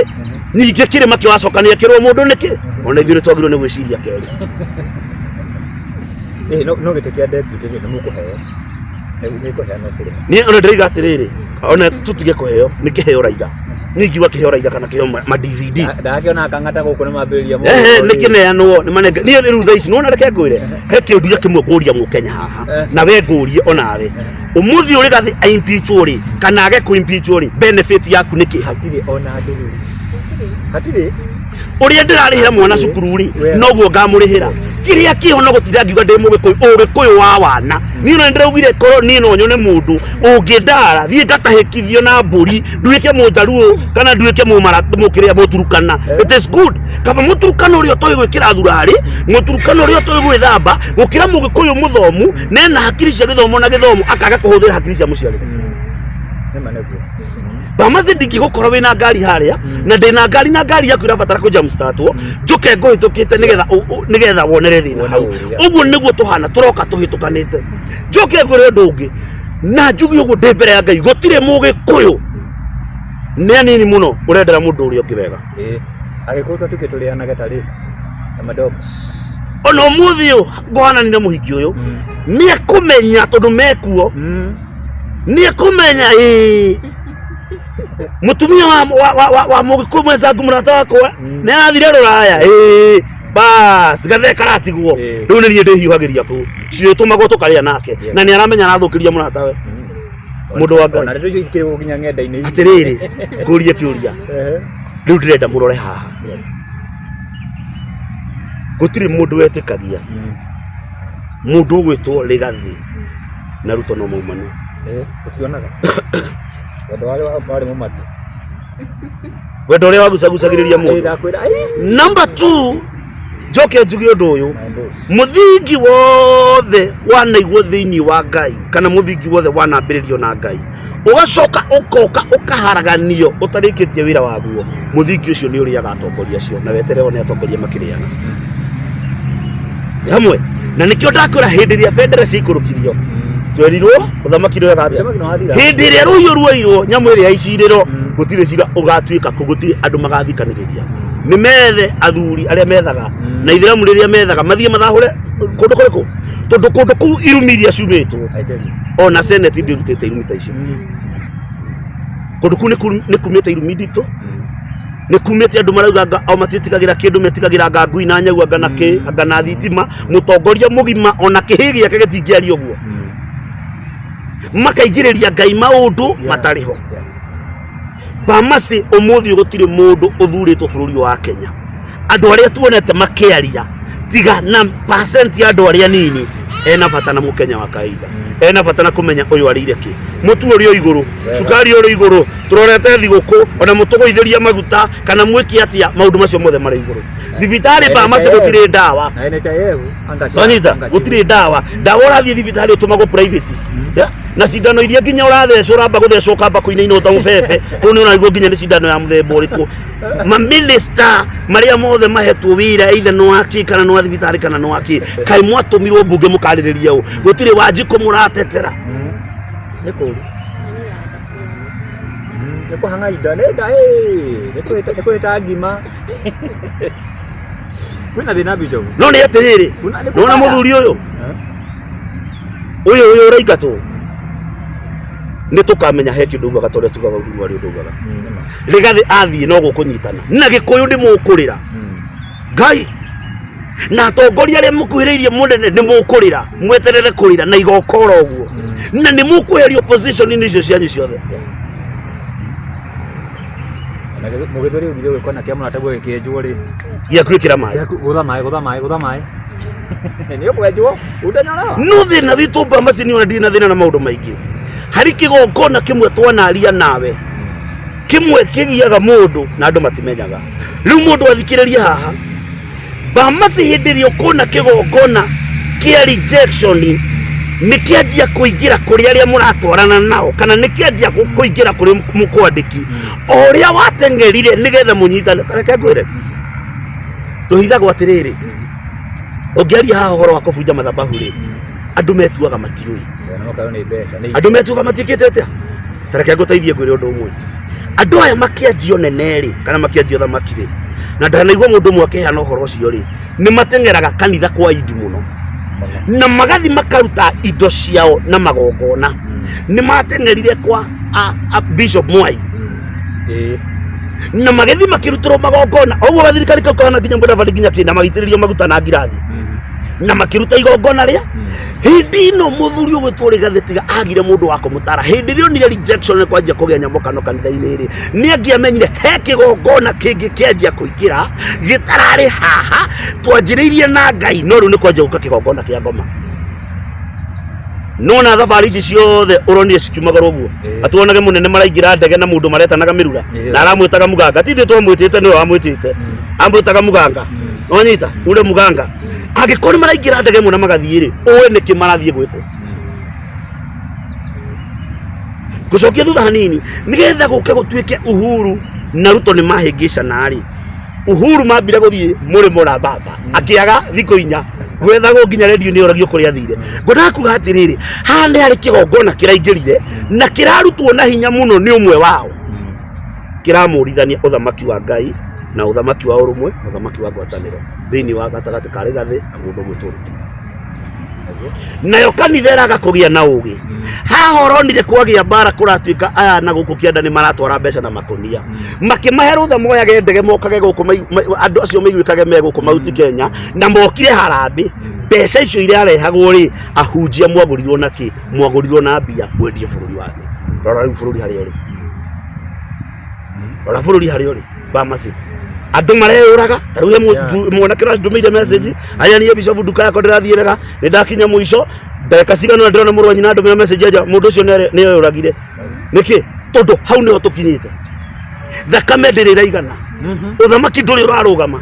ningĩ kĩrĩma kĩwacoka nĩ ekĩrwo mũndũ nĩkĩ. Ona ithuĩ nĩ twagĩrĩirwo nĩ gwĩciria kerĩ. Ĩĩ, no gĩtĩ kĩa deputy rĩ, nĩ mũkũheo. Nĩ kũheanwo kĩrĩma. Niĩ ona ndĩraiga atĩrĩrĩ, ona tũtige kũheo nĩ kĩheo Raila, niĩ ingiuga kĩheo Raila kana kĩheo ma DVD. Ndakĩona kang'ata gũkũ nĩ mambĩrĩria Ehe, nĩ kĩneanwo nĩ manenge. Niĩ rĩu thaa ici nĩwona, reke ngwĩre he kĩũria kĩmwe ngũria mũkenya haha. Na we ngũrie onawe ũmũthĩ ũrĩ gathĩ aimpeachwo rĩ kana age kũ-impeachwo rĩ, benefit yaku nĩ kĩ hau? Hatirĩ ona ndũrũrũ. Hatirĩ. Ũrĩa ndĩrarĩhĩra mwana cukuru rĩ, Wega. noguo ngamũrĩhĩra kĩrĩa kĩho no gũtinda ngiuga ndĩ mũgĩkũyũ, ũgĩkũyũ wa wana. Niĩ no ndĩraugire korwo niĩ no nyone mũndũ ũngĩndara thiĩ ngatahĩkithio na mbũri nduĩke mũnjaruo kana nduĩke mũmara mũkĩrĩa mũturukana, it is good. Kaba mũturukana ũrĩa ũtoĩ gwĩkĩra thurarĩ, mũturukana ũrĩa ũtoĩ gwĩthamba, gũkĩra mũgĩkũyũ mũthomu nena hakiri cia gĩthomo na gĩthomo akaga kũhũthĩra hakiri cia mũciarĩre. Nĩma nĩguo. Bamasi ndingĩgũkora wĩna ngari harĩa na ndĩna ngari na ngari yaku ĩrabatara kũ jam startwo njũke ngũhĩtũkĩte nĩgetha nĩgetha wonere thĩna hau. Wone ũũru, Ũguo nĩguo tũhana tũroka tũhĩtũkanĩte. Njoke ngwĩre ũndũ ũngĩ na njuge ũguo ndĩ mbere ya Ngai, gũtirĩ mũgĩkũyũ, nĩ anini mũno ũrendera mũndũ ũrĩa ũngĩ wega. Ĩĩ. Agĩkũyũ twatuĩke tũrĩanage tarĩ ta ma dogs. Ona ũmũthĩ ũyũ ngũhanani na mũhiki ũyũ nĩ ekũmenya tondũ mekuo nĩ ekũmenya ĩĩ mũtumia wa mũgĩkũyũ mwenzangu mũrata wakwa nĩ arathire rũraya ĩĩ bas gathee karatigwo. Rĩu nĩ niĩ ndĩhiũhagĩria kũu cirĩtũmagwo tũkarĩa nake na nĩ aramenya arathũkĩria mũratawe mũndũ wa Ngai. Ona ndeto icio ikĩrĩ nginya ng'enda-inĩ ici. Atĩrĩrĩ, ngũrie kĩũria. Rĩu ndĩrenda mũrore haha. Gũtirĩ mũndũ wetĩkagia mũndũ ũgwĩtwo Rigathĩ na Ruto no maumane. Eh, ũtionaga wendo warĩ mũmatu. Wendo ũrĩa wagucagucagĩrĩria Ĩĩ, mũndũ. Ndakwĩra ai. Number two, njoke njuge ũndũ ũyũ. My boss. Mũthingi wothe wanaigwo thĩinĩ wa Ngai kana mũthingi wothe wanambĩrĩrio na Ngai ũgacoka ũkoka ũkaharaganio ũtarĩkĩtie wĩra waguo, mũthingi ũcio nĩ ũrĩaga atongoria acio na wetererwo nĩ atongoria makĩrĩana. Nĩ hamwe na nĩkĩo ndakwĩra hĩndĩ ĩrĩa bendera ciaikũrũkirio twerirwo ũthamaki ndwega atĩa. Ũthamaki nĩwathira. Hĩndĩ ĩrĩa rũhiũ ruoirwo nyamũ ĩrĩa ya icirĩro gũtirĩ cira ũgatuĩka kũ, gũtirĩ andũ magathikanĩrĩria, nĩ methe athuri arĩa methaga na ithĩramu rĩrĩa methaga mathiĩ mathahũre kũndũ kũrĩkũ, tondũ kũndũ kũu irumi iria ciumĩtwo I tell you. Ona senate ndĩrutĩte irumi ta icio. Kũndũ kũu nĩ kumĩte irumi nditũ, nĩ kumĩte andũ marauga anga o matiĩtigagĩra kĩndũ, metigagĩra anga ngui na nyau, anga na kĩ, anga na thitima. Mũtongoria mũgima ona kĩhĩ gĩake gĩtingĩaria ũguo, makaingĩrĩria Ngai maũndũ matarĩ ho. Bamasi ũmũthĩ gũtirĩ mũndũ ũthurĩtwo bũrũri ũyũ wa Kenya, andũ arĩa tuonete makĩaria tiga na percent ya andũ arĩa nini. Ena bata na mũkenya wa kawaida, ena bata na kũmenya ũyũ arĩire kĩ, mũtu ũrĩ o igũrũ, cukari ũrĩ igũrũ, tũrorete thigũkũ, ona mũtũgũithĩria maguta kana mwĩke atĩa, maũndũ macio mothe marĩ igũrũ. Thibitarĩ Bamasi gũtirĩ ndawa. Na NHIF anga SHA, Wanyita, anga SHIF. Gũtirĩ ndawa. Ndawa ũrathiĩ thibitarĩ ũtũmagwo private. Ya, na cindano iria nginya ũrathecwo, ũramba gũthecwo ũkamba kũinaina ũta mũbebe, tondũ nĩ ũraigua nginya nĩ cindano ya mũthemba ũrĩkũ. Mamĩnĩsta marĩa mothe mahetwo wĩra, either nĩ wa kĩ kana nĩ wa thibitarĩ kana nĩ wa kĩ, kaĩ mwatũmirwo mbunge mũkarĩrĩria ũ? Gũtirĩ Wanjikũ mũratetera. Nĩ kũru. Nĩ kũhang'a indo, nĩ nda, ĩĩ, nĩ kũhĩta ngima. Kwĩna thĩna, Bishop. No nĩ atĩrĩrĩ, Nĩ nona kũbaya. mũthuri ũyũ Eh? ũyũ ũraingatwo, nĩ tũkamenya he kĩndũ ugaga, ta ũrĩa tugaga Uhuru arĩ ũndũ ugaga. Rigathĩ athiĩ no gũkũnyitana na Gĩkũyũ nĩ mũkũrĩra. Ngai na atongoria arĩa mũkuhĩrĩirie mũnene nĩ mũkũrĩra, mweterere kũrĩra na igokora ũguo, na nĩ mũkweherio position-inĩ icio cianyu ciothe. Na mũgĩthũri ugire gĩkona kĩa mũrataguo gĩkĩenjwo rĩ. Gĩa gwĩkĩra maĩ. Gũtha maĩ, gũtha maĩ, gũtha maĩ. Nĩ ũkwenjwo, ũtanyorawa. No thĩna witũ Bamasi nĩ ona ndirĩ na thĩna na maũndũ maingĩ. Harĩ kĩgongona kĩmwe twanaria nawe, kĩmwe kĩgiaga mũndũ na andũ matimenyaga. Rĩu mũndũ athikĩrĩrie haha, Bamasi, hĩndĩ ĩrĩa ũkuona kĩgongona kĩa rejection nĩ kĩanjia kũingĩra kũrĩ arĩa mũratwarana nao, kana nĩ kĩanjia kũingĩra kũrĩ mũkwandĩki o ũrĩa wateng'erire nĩgetha mũnyitane, ta reke ngwĩre, tũhithagwo atĩrĩrĩ, ũngĩaria haha ũhoro wa kũbunja mathabahu rĩ, andũ metuaga matiũĩ. Na makarwo nĩ mbeca. Nĩ Andũ metuaga matiĩkĩte atĩa. Ta reke ngũteithie ngwĩre ũndũ ũmwe, andũ aya makĩanjio nene rĩ, kana makĩanjio thamaki rĩ, na ndanaigua mũndũ ũmwe akĩheana ũhoro ũcio rĩ, nĩ mateng'eraga kanitha kwa indi mũno na magathi makaruta indo ciao na magongona. Nĩ mateng'erire kwa a Bishop Mwai na magĩthiĩ makĩrutĩrwo magongona o ũguo gathirikari kau kahana nginya mũdavadi nginya kĩ, na magĩitĩrĩrio maguta na ngirathi na makĩruta igongona rĩa hĩndĩ ĩno. Mũthuri ũgwĩtwo Rigathĩ tiga agire mũndũ wa kũmũtara hĩndĩ ĩrĩa onire rejection nĩ kwanjia kũgĩa nyamũkano kanitha-inĩ rĩ, nĩ angĩamenyire he kĩgongona kĩngĩ kĩanjia kũingĩra gĩtararĩ haha. Twanjĩrĩirie na Ngai, no rĩu nĩ kwanjia gũka kĩgongona kĩa ngoma. Nona thabarĩ ici ciothe ũronire cikiumagara ũguo, atuonage mũnene maraingĩra ndege na mũndũ maretanaga mĩrura na aramwĩtaga muganga. Ti ithuĩ twamwĩtĩte, nĩwe wamwĩtĩte, amwĩtaga muganga. Nonyita ule muganga, angĩkorwo nĩ maraingĩra ndege ĩmwe na magathiĩ rĩ, ũĩ nĩkĩ marathiĩ gwĩkwo. Ngũcokia thutha hanini nĩgetha gũke gũtuĩke Uhuru na Ruto nĩ mahĩngĩcana rĩ. Uhuru mambire gũthiĩ mũrĩmo na baba akĩaga thikũ 4 gwethagwo nginya redio nĩ oragio kũrĩa athire. Ngwendaga kuga atĩrĩrĩ, haha nĩ harĩ kĩgongona kĩraingĩrire na kĩrarutwo na hinya mũno nĩ ũmwe wao, kĩramũrithania ũthamaki wa Ngai na ũthamaki wa ũrũmwe na ũthamaki wa ngwatanĩro thĩinĩ wa gatagatĩ ka Rigathĩ na mũndũ ũgwĩtwo Ruto. Nayo kanitha ĩraga kũgĩa na ũgĩ. Haha ũronire kwagĩa mbara, kũratuĩka aya na gũkũ kĩanda nĩ maratwara mbeca na makũnia, makĩmahe rũtha moyage ndege mokage gũkũ, andũ acio maiguĩkage me gũkũ Mauti Kenya na mokire harambĩ. Mbeca icio irarehagwo rĩ, ahunjia mwagũrirwo na kĩ? Mwagũrirwo na mbia mwendie bũrũri wanyu. Rora rĩu bũrũri harĩa ũrĩ, rora bũrũri harĩa ũrĩ. Bamasi, andũ mareyũraga. Ta rĩu he mwanake ũrandũmĩire message, aya niĩ Bishop, nduka yakwa ndĩrathiĩ wega, nĩ ndakinya mũico. Ndagĩka cigana ũna ndĩrona mũrũ wa nyina andũmĩra message anja mũndũ ũcio nĩ eyũragire. Nĩkĩ? Tondũ hau nĩho tũkinyĩte, thakame ndĩrĩ ĩraigana, ũthamaki ndũrĩ ũrarũgama.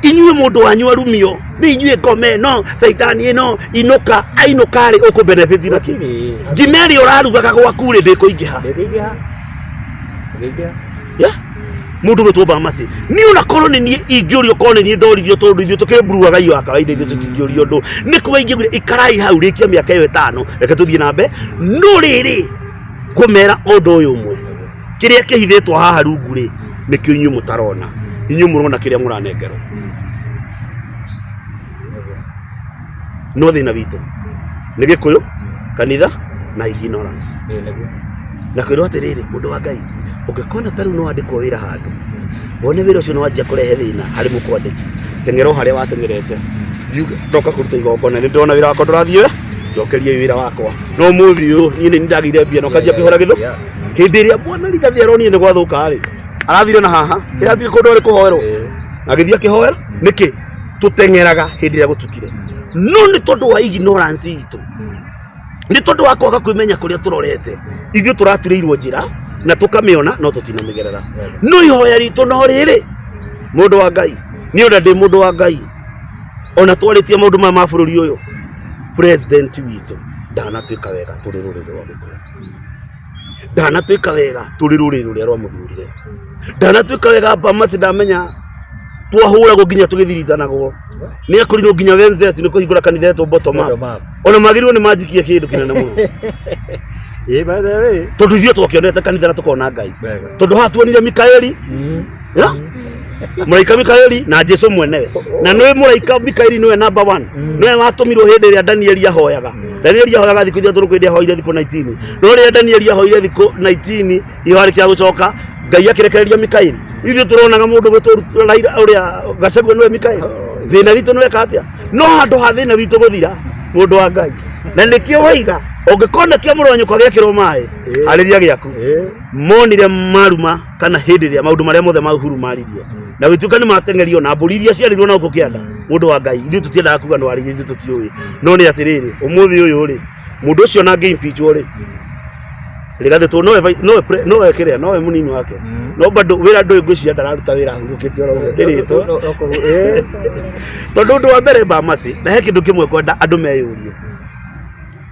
Inyuĩ mũndũ wanyu arumio nĩ inyuĩ ngome no caitani ĩno inũka ainũka rĩ, ũkũ benefit na kĩ? Ngima ĩrĩa ũrarugaga gwaku rĩ, ndĩkũingĩha. Ndĩkũingĩha. Ndĩkũingĩha. Yeah? Mũndũ gwĩtwo Bamasi, niĩ ona korwo nĩ niĩ ingĩũrio, korwo nĩ niĩ ndoririo, tondũ ithuĩ tũkĩmburuaga iyo ya kawaida, ithuĩ tũtingĩũrio ũndũ nĩ kuga ingĩugire ikarai hau, rĩkia mĩaka ĩyo 5, reke tũthiĩ na mbere. No rĩrĩ, ngũmera ũndũ ũyũ ũmwe, kĩrĩa kĩhithĩtwo haha rungu rĩ, nĩkĩo inyuĩ mũtarona. Inyuĩ mũrona kĩrĩa mũranengerwo. No thĩna witũ nĩ Gĩkũyũ, kanitha na ignorance. Ĩĩ nĩguo. Na kwĩrwo atĩrĩrĩ, mũndũ wa Ngai, ũngĩkona ta rĩu nĩ wandĩkwo wĩra handũ, wone wĩra ũcio nĩ wanjia kũrehe thĩna harĩ mũkwandĩki, teng'era o harĩa wateng'erete. Thiĩ ndoka kũruta igongona, nĩ ndĩrona wĩra wakwa ndũrathiĩ we, njokerie wĩra wakwa. No mũthĩ ũyũ niĩ nĩ ndagĩire mbia na ũkanjia kũhũra gĩthũ. Hĩndĩ ĩrĩa bwana Rigathĩ aronire nĩ gwathũka rĩ, arathire na haha ĩrathire kũndũ arĩ kũhoerwo, agĩthiĩ akĩhoera. Nĩkĩ tũteng'eraga hĩndĩ ĩrĩa gũtukire? No nĩ tondũ wa ignorance itũ, nĩ tondũ wa kwaga kwĩmenya kũrĩa tũrorete, ithuĩ tũraturĩirwo njĩra na tũkamĩona no tũtinamĩgerera. No ihoya ritũ no rĩrĩ, mũndũ wa Ngai, niĩ ona ndĩ mũndũ wa Ngai, ona twarĩtie maũndũ maya ma bũrũri ũyũ, president witũ ndanatuĩka wega tũrĩ rũrĩrĩ rwa Gĩkũyũ, ndanatuĩka wega tũrĩ rũrĩrĩ rũrĩa rwamũthurire, ndanatuĩka wega. Bamasi ndamenya twahũragwo nginya tũgĩthiritanagwo nĩ akorirwo nginya Wednesday atĩ nĩ kũhingũra kanitha etwo bottom up. Bottom up. Ona magĩrĩirwo nĩ manjikie kĩndũ kĩnene mũno. Ĩĩ, by the way. Tondũ ithuĩ twakĩonete kanitha na tũkona Ngai. Wega. Tondũ haha tuonire Mikaeli, ya? Mũraika Mikaeli na Jesu mwenewe. Na nĩ mũraika Mikaeli nĩwe number one, nĩwe watũmirwo hĩndĩ ĩrĩa Danieli ahoyaga. Danieli ahoyaga thikũ 3, kwĩ ahoire thikũ 19. No rĩrĩa Danieli ahoire thikũ 19 ihoya rĩkĩaga gũcoka, Ngai akĩrekereria Mikaeli. Ithuĩ tũronaga mũndũ gwĩtwo Raila ũrĩa Gachagua nĩwe Mikaeli. Thĩna witũ nĩweka atĩa? No handũ ha thĩna witũ gũthira, mũndũ wa Ngai, na nĩkĩo waiga ũngĩkona kĩa mũrũ wa nyũkwa gĩekĩrwo maĩ, harĩria gĩaku. Monire maruma kana hĩndĩ ĩrĩa maũndũ marĩa mothe ma Uhuru maririe na gũtuĩka nĩ mateng'erio na mbũri iria ciarĩirwo na gũkũ kĩanda. Mũndũ wa Ngai, ithuĩ tũtiendaga kuga nĩ waririe, ithuĩ tũtiũĩ. No nĩ atĩrĩrĩ, ũmũthĩ ũyũ rĩ, mũndũ ũcio na angĩ impeachwo rĩ, Rigathĩ to nowe nowe nowe kĩrĩa nowe mũnini wake, no bado wĩra ndũĩ, ngwĩciria ndararuta wĩra ahurũkĩte oro ũguo ndĩrĩtwo. Tondũ ũndũ wa mbere, Bamasi, na he kĩndũ kĩmwe kwenda andũ meyũrie,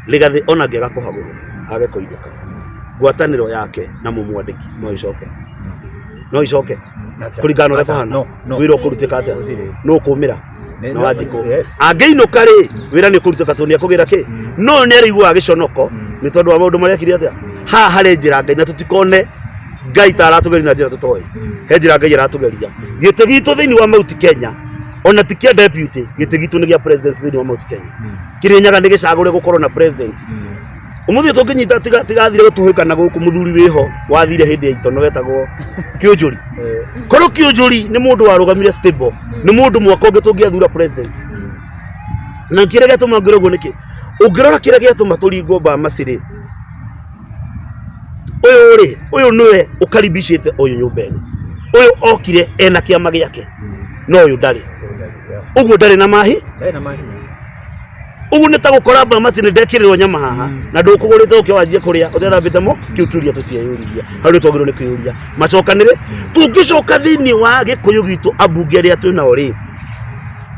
Rigathĩ ona angĩaga kũhagũrwo age kũinũka, ngwatanĩro yake na mũmwandĩki no ĩcoke, no ĩcoke kũringana na ũrĩa kũhana? Wĩra ũkũrutĩka atĩa? No ũkũmĩra na Wanjikũ angĩinũka rĩ, wĩra nĩ ũkũrutĩka tondũ nĩ akũgĩra kĩ? No nĩ arĩiguaga gĩconoko nĩ tondũ wa maũndũ marĩa ekire atĩa. Haha harĩ njĩra Ngai, na tũtikone Ngai ta aratũgeria na njĩra tũtoĩ. He njĩra Ngai aratũgeria. Gĩtĩ gitũ thĩinĩ wa Mount Kenya ona ti kĩa deputy, gĩtĩ gitũ nĩ gĩa president thĩinĩ wa Mount Kenya. Kĩrĩnyaga nĩ gĩcagũre gũkorwo na president. Ũmũthĩ tũngĩnyita tigathire gũtuhĩkana gũkũ, mũthuri wĩho wathire hĩndĩ ya itono wetagwo Kĩũnjũri. Korwo Kĩũnjũri nĩ mũndũ warũgamire stable, nĩ mũndũ mwaka ũngĩ tũngĩathura president. Na kĩrĩa gĩatũma ngwĩre ũguo nĩkĩ, ũngĩrora kĩrĩa gĩatũma tũringwo Bamasi rĩ, ũyũ rĩ, ũyũ nĩwe ũkaribicĩte ũyũ nyũmba ĩno. Ũyũ okire ena kĩama gĩake, no ũyũ ndarĩ ũguo, ndarĩ na mahi. Ndarĩ na mahinya. Ũguo nĩ ta gũkora Bamasi nĩ ndekĩrĩrwo nyama haha na ndũkũgũrĩte, ũke wanjie kũrĩa ũtethambĩte mo. Kĩu kĩũria tũtieyũririe hau, nĩ twagĩrĩirwo nĩ kwĩyũria macokanĩrĩ. Tũngĩcoka thĩinĩ wa Gĩkũyũ gitũ, ambunge arĩa twĩ nao rĩ,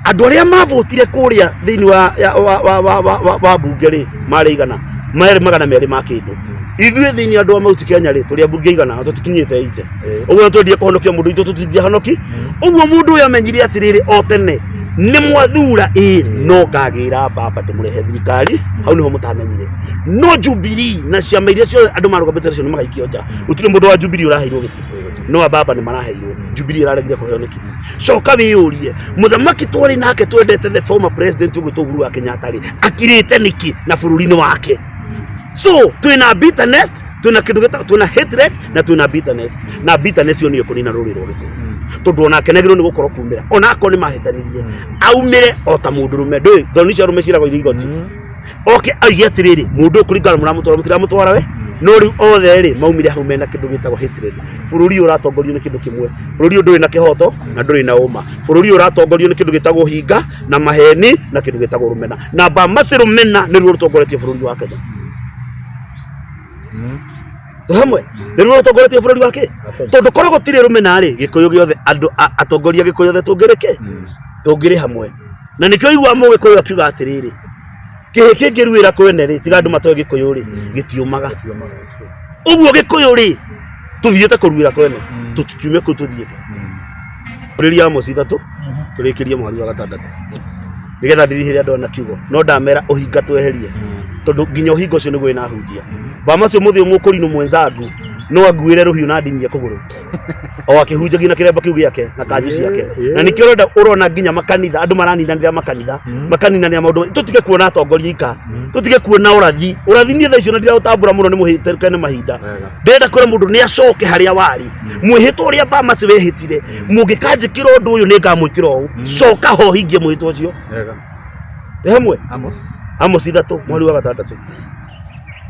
andũ arĩa mavotire kũrĩa thĩinĩ wa, ya- wa, wa, wa, wa, wa, wa mbunge rĩ, marĩ igana marĩ 200 ma kĩndũ. Ithuĩ thĩinĩ andũ a Mount Kenya rĩ, tũrĩ ambunge 100, tũtikinyĩte 80. Ũguo twendie kũhonokia mũndũ witũ, tũtingĩhonoki ũguo. Mũndũ ũyũ amenyire atĩrĩrĩ, o tene nĩ mwathura ĩ, no ngagĩra baba ndĩmũrehe thirikari. Hau nĩho mũtamenyire. No Jubilee na ciama iria ciothe andũ marũgamĩte nacio nĩ magaikio nja. Gũtirĩ mũndũ wa Jubilee ũraheirwo gĩtĩ, no ababa nĩ maraheirwo. Jubilee ĩraregire kũheo nĩkĩ? Coka wĩyũrie, mũthamaki twarĩ nake twendete, the former president ũgwĩtwo Uhuru wa Kenyatta rĩ, akirĩte nĩkĩ na bũrũri-inĩ wake? So twĩna bitterness, twĩna kĩndũ gĩtagwo, twĩna hatred na twĩna bitterness, na bitterness ĩyo nĩyo ĩkũnina rũrĩrĩ rwa Gĩkũyũ, tondũ onake nĩagĩrĩirwo nĩ gũkorwo kumĩra, ona akorwo nĩ mahĩtanirie, aumĩre o ta mũndũrũme. Ndũĩ thoni cia arũme ciragwo irĩ igoti. Oke oige atĩrĩrĩ, mũndũ ũyũ kũringana mũramũtwara, mũtiramũtwara we. No rĩu othe rĩ, maumire hau mena kĩndũ gĩtagwo hatred. Bũrũri ũyũ ũratongorio nĩ kĩndũ kĩmwe. Bũrũri ũyũ ndũrĩ na kĩhoto na ndũrĩ na ũma. Bũrũri ũyũ ũratongorio nĩ kĩndũ gĩtagwo ũhinga na maheni na kĩndũ gĩtagwo rũmena. Na Bamasi, rũmena nĩruo rũtongoretie bũrũri wa Kenya. Tũ hamwe nĩruo rũtongoretie bũrũri wa kĩ, tondũ korwo gũtirĩ rũmena rĩ, Gĩkũyũ gĩothe, andũ atongoria Gĩkũyũ othe tũngĩrĩ kĩ, tũngĩrĩ hamwe. Na nĩkĩo igua mũgĩkũyũ akiuga atĩrĩrĩ, kĩhĩ kĩngĩruĩra kwene rĩ, tiga andũ matoĩ Gĩkũyũ rĩ, gĩtiũmaga. Ũguo Gĩkũyũ rĩ, tũthiĩte kũruĩra kwene, tũtikiume kũu tũthiĩte. Rĩria Amosi 3, tũrĩkĩrie mweri wa gatandatũ, nĩgetha ndirihĩre andũ na kiugo. No ndamera ũhinga tweherie, tondũ nginya ũhinga ũcio nĩguo wĩna hunjia Bamasi. Ũmũthĩ mũkũrinũ mwenzangu no anguĩre rũhiũ na ndinie kũgũrũ o akĩhunjagia na kĩremba kĩu gĩake na kanjũ ciake. Na nĩkĩo ũrenda ũrona nginya makanitha andũ maraninanĩra makanitha, makaninanĩra maũndũ. Tũtige kuona atongoria ika, tũtige kuona ũrathi. Ũrathi niĩ thaa icio na ndiraũtambũra mũno, nĩ mũhĩtũke nĩ mahinda. Ndĩrenda kwĩra mũndũ nĩ acoke harĩa warĩ, mwĩhĩtwa ũrĩa Bamasi wehĩtire, mũngĩkanjĩkĩra ũndũ ũyũ nĩ ngamwĩkĩra ũũ. Coka ho hingie mwĩhĩtwa ũcio. Twĩ hamwe. Amos. Amos 3 mweri wa gatandatũ,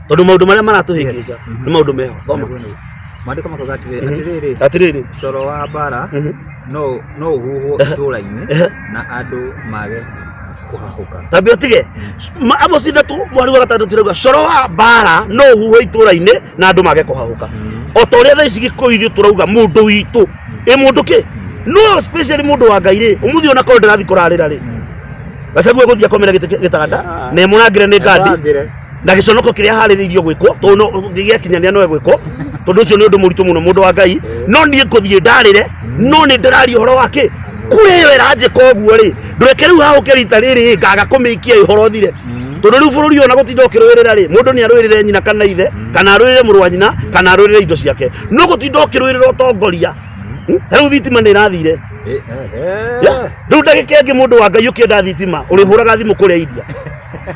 tondũ maũndũ marĩa maratũhĩngĩca nĩ maũndũ meho. Thoma. Maandĩko makauga atĩrĩ, atĩrĩrĩ, Atĩrĩrĩ, coro wa mbara no ũhuhwo itũũra-inĩ na andũ mage. Kũhahũka. Tambia ũtige. Amosi 3 mweri wa 6 tirauga coro wa mbara no ũhuhwe itũra-inĩ na andũ mage kũhahũka. O ta ũrĩa thaa ici Gĩkũyũ ithuĩ tũrauga mũndũ witũ ĩ mũndũ kĩ no especially mũndũ wa Ngai rĩ, ũmũthĩ ona korwo ndĩrathiĩ kũrarĩra rĩ, Gachagua gũthiĩ akomera gĩtĩ gĩtanda na ĩmũrangĩre nĩ ngandi na gĩconoko kĩrĩa harĩrĩirio gwĩkwo, tondũ no gĩakinya nĩ no egwĩkwo, tondũ ũcio nĩ ũndũ mũritũ mũno mũndũ wa Ngai. No niĩ ngũthiĩ ndarĩre, no nĩ ndĩraria ũhoro wa kĩ kura ĩyo ĩranjĩka ũguo rĩ, ndũreke rĩu hahũke rita rĩrĩ ngaga kũmĩikia ũhoro ũthire, tondũ rĩu bũrũri ũyũ ona gũtinda ũkĩrũĩrĩra rĩ, mũndũ nĩ arũĩrĩre nyina kana ithe, kana arũĩrĩre mũrũ wa nyina, kana arũĩrĩre indo ciake, no gũtinda ũkĩrũĩrĩra ũtongoria. Ta rĩu thitima nĩ ĩrathire. Yeah. Rĩu ndagĩka ĩngĩ mũndũ wa Ngai ũkĩenda thitima ũrĩhũraga thimũ kũrĩa India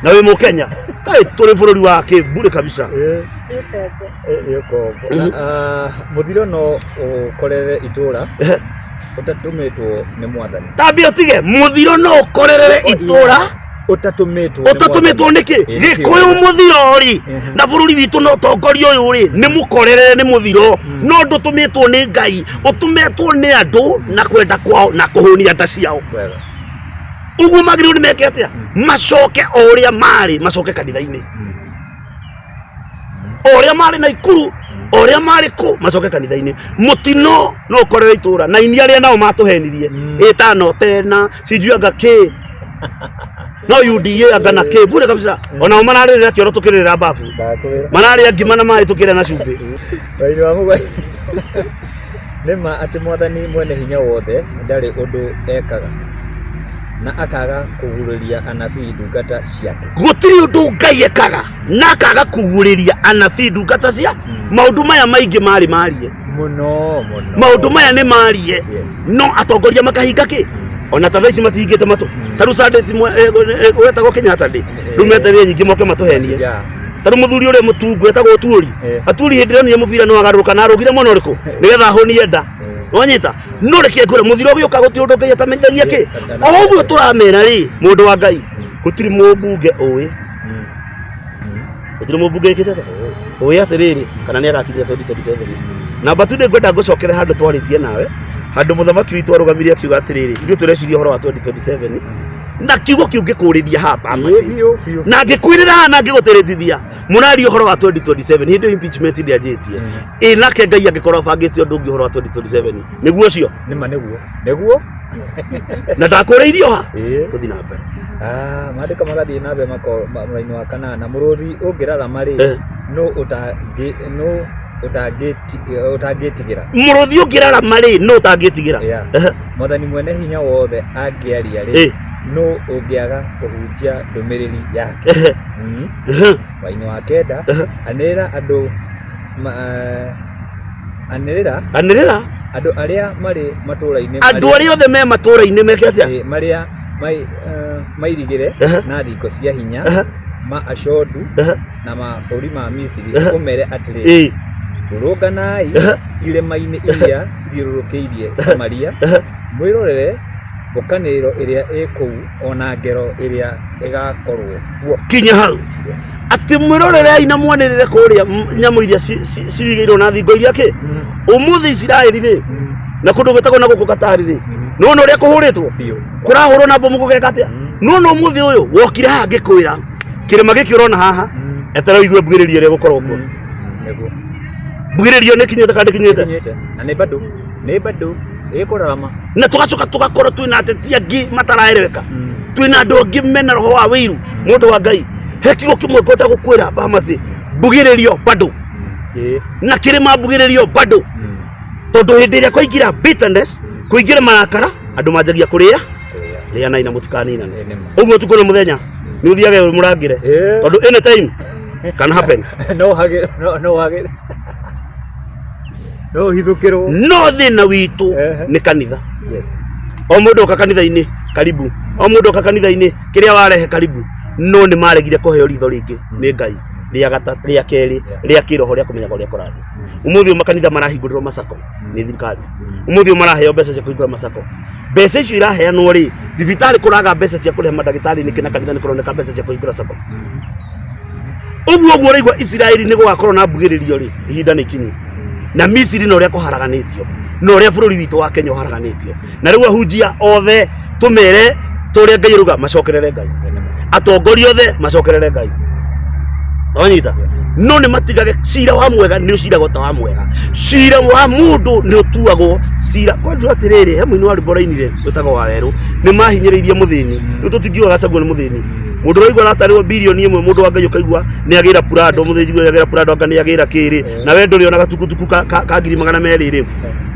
na wĩ Mũkenya. Kaĩ tũrĩ bũrũri wa kĩmbũrĩ kabisa. Nĩ ũkombo. Nĩ ũkombo. Mũthiro no ũkorere itũra ũtatũmĩtwo nĩ mwathani. Tambia ũtige, mũthiro no ũkorerere itũra ũtatũmĩtwo ũtatũmĩtwo nĩkĩ? Gĩkũyũ mũthiro rĩ, na bũrũri witũ na ũtongoria ũyũ rĩ, nĩ mũkorerere nĩ mũthiro, no ndũtũmĩtwo nĩ Ngai, ũtũmĩtwo nĩ andũ na kwenda kwao na kũhũnia nda ciao. Ũguo magĩrĩirwo nĩ meke atĩa? Macoke o ũrĩa marĩ, macoke kanitha-inĩ o ũrĩa marĩ na ikuru, o ũrĩa marĩ kũ, macoke kanitha-inĩ. Mũtino no ũkorere itũra na ini arĩa nao matũhenirie ĩtano tena sijui anga kĩ no UDA anga na kĩ bure kabisa, onao mararĩrĩra kĩoro tũkĩrĩrĩra babu, mararĩa ngima na maĩ tũkĩrĩa na cumbĩ. Raini wa mũgwanja. Nĩ ma atĩ Mwathani Mwene Hinya Wothe ndarĩ ũndũ ekaga, na akaga kũguũrĩria anabii ndungata ciake. Gũtirĩ ũndũ Ngai ekaga na akaga kũguũrĩria anabii ndungata cia maũndũ maya maingĩ marĩ marie. Mũno mũno. Maũndũ maya nĩ marie. Yes. No atongoria makahinga kĩ? Ona ta thaa ici matihingĩte matũ. Ta rĩu Sunday ti wetagwo Kenyatta ndĩ. Rĩu metereire nyingĩ moke matũhenie. Mashujaa. Ta rĩu mũthuri ũrĩa mũtungu etagwo Otuori. Aturi hĩndĩ ĩrĩa onire mũbira nĩ wagarũrũka na arũgire mwena ũrĩkũ nĩgetha ahũnie nda. Wanyita? No reke ngwĩre, mũthiro ũgĩũka gũtirĩ ũndũ Ngai atamenyithagia kĩ. O ũguo tũramera rĩ, mũndũ wa Ngai, gũtirĩ mũmbunge ũĩ. Gũtirĩ mũmbunge wĩkĩte atĩa? Ũĩ atĩrĩrĩ, kana nĩ agakinyia 2027. Namba tu nĩ ngwenda ngũcokere handũ twarĩtie nawe, handũ mũthamaki witũ arũgamire akiuga atĩrĩrĩ, ithuĩ tũreciria ũhoro wa 2027. Na kiugo kĩu ngĩkũrĩria haha pharmacy. Biũ biũ. Na ngĩkwĩrĩra haha na ngĩgũtĩrĩtithia, mũraria ũhoro wa 2027, hĩndĩ ĩyo impeachment ndĩanjĩtie. Ĩ nake Ngai angĩkorwo abangĩte ũndũ ũngĩ ũhoro wa 2027, nĩguo ũcio. Nĩma nĩguo. Nĩguo. Na ndakũrĩirio ha? Ĩĩ. Tũthiĩ na mbere. Maandĩko magathiĩ na mbere mũraini wa kanana, mũrũthi ũngĩrarama rĩ, nũ ũtangĩtigĩra? Mũrũthi ũngĩrarama rĩ, nũ ũtangĩtigĩra? Yeah. Mwathani Mwene Hinya Wothe angĩaria rĩ, nũ ũngĩaga kũhunjia ndũmĩrĩri yake? Mũraini wa kenda, anĩrĩra andũ anĩrĩra Anĩrĩra andũ arĩa marĩ matũũra-inĩ andũ arĩa othe me matũũra-inĩ meke atĩa? Marĩa mairigĩre na thingo cia hinya ma Ashodu na mabũrũri ma Misiri, ũmere atĩrĩ, rũrũnganai irĩma-inĩ iria ithiũrũrũkĩirie Samaria, mwĩrorere mbũkanĩrĩro ĩrĩa ĩ kũu o na ngero ĩrĩa ĩgakorwo kuo. Kinya hau. Yes. Atĩ mwĩrorerei na mwanĩrĩre kũrĩa nyamũ iria cirigĩirwo na thingo iria kĩ. Ũmũthĩ Isiraeli rĩ, na kũndũ gwĩtagwo na gũkũ Katari rĩ, nĩwona ũrĩa kũhũrĩtwo? Biũ. Kũrahũrwo na mbomu gũgeka atĩa? Nĩwona ũmũthĩ ũyũ wokire haha ngĩkwĩra kĩrĩma gĩkĩ ũrona haha, etera ũigue mbugĩrĩrio ĩrĩa ĩgũkorwo kuo. Nĩguo. Mbugĩrĩrio nĩ kinyĩte kana ndĩkinyĩte? Kinyĩte. Na nĩ bado. Nĩ bado. Ĩkũrarama. Na tũgacoka tũgakorwo twĩna ateti angĩ mataraereweka, twĩna andũ angĩ mena roho wa wĩiru. Mũndũ wa Ngai, he kiugo kĩmwe ngwenda gũkwĩra Bamasi, mbugĩrĩrio bado na kĩrĩma mbugĩrĩrio bado, tondũ hĩndĩ ĩrĩa kwaingĩra bitterness, kũingĩra marakara, andũ manjagia kũrĩa rĩanai na mũtikaninane. Ũguo ũtukũ na mũthenya nĩ ũthiage mũrangĩre, tondũ anytime can happen. No hagĩ no hagĩ no ũhithũkĩrwo. No thĩna witũ nĩ kanitha. Yes. O mũndũ oka kanitha-inĩ karibu, o mũndũ oka kanitha-inĩ kĩrĩa warehe karibu, no nĩ maregire kũheo ritho rĩngĩ nĩ Ngai rĩa gata rĩa kerĩ rĩa kĩroho rĩa kũmenyaga ũrĩa kũrathiĩ. Ũmũthĩ ũyũ makanitha marahingũrĩrwo macako nĩ thirikari, ũmũthĩ ũyũ maraheo mbeca cia kũhingũra macako. Mbeca icio iraheanwo rĩ, thibitarĩ kũraga mbeca cia kũrĩha mandagĩtarĩ nĩkĩ, na kanitha nĩ kũroneka mbeca cia kũhingũra sacco? Ũguo ũguo ũraigua Isiraeli nĩ gũgakorwo na mbugĩrĩrio rĩ, ihinda nĩ ikinyu. Na Misiri na ũrĩa kũharaganĩtio, na ũrĩa bũrũri witũ wa Kenya ũharaganĩtio, na rĩu ahunjia othe tũmere Ta ũrĩa Ngai aruga, macokerere Ngai. Atongoria othe macokerere Ngai. Wanyita? No nĩ matigage cira wa mwega nĩ ũciragwo ta wa mwega. Cira wa mũndũ nĩ ũtuagwo cira. Kwanjua atĩrĩrĩ, he mũini wa rwĩmbo ũrainire wĩtagwo wa werũ. Nĩ mahinyĩrĩirie mũthĩni. Rĩu tũtingiuga Gachagua nĩ mũthĩni. Mũndũ ũraigua aratarĩrwo birioni ĩmwe mũndũ wa Ngai ũkaigua nĩ agĩra Prado, mũthĩnji nĩ agĩra Prado anga nĩ agĩra kĩrĩ. Na we ndũrĩ ona gatukutuku ka 200,000 rĩ.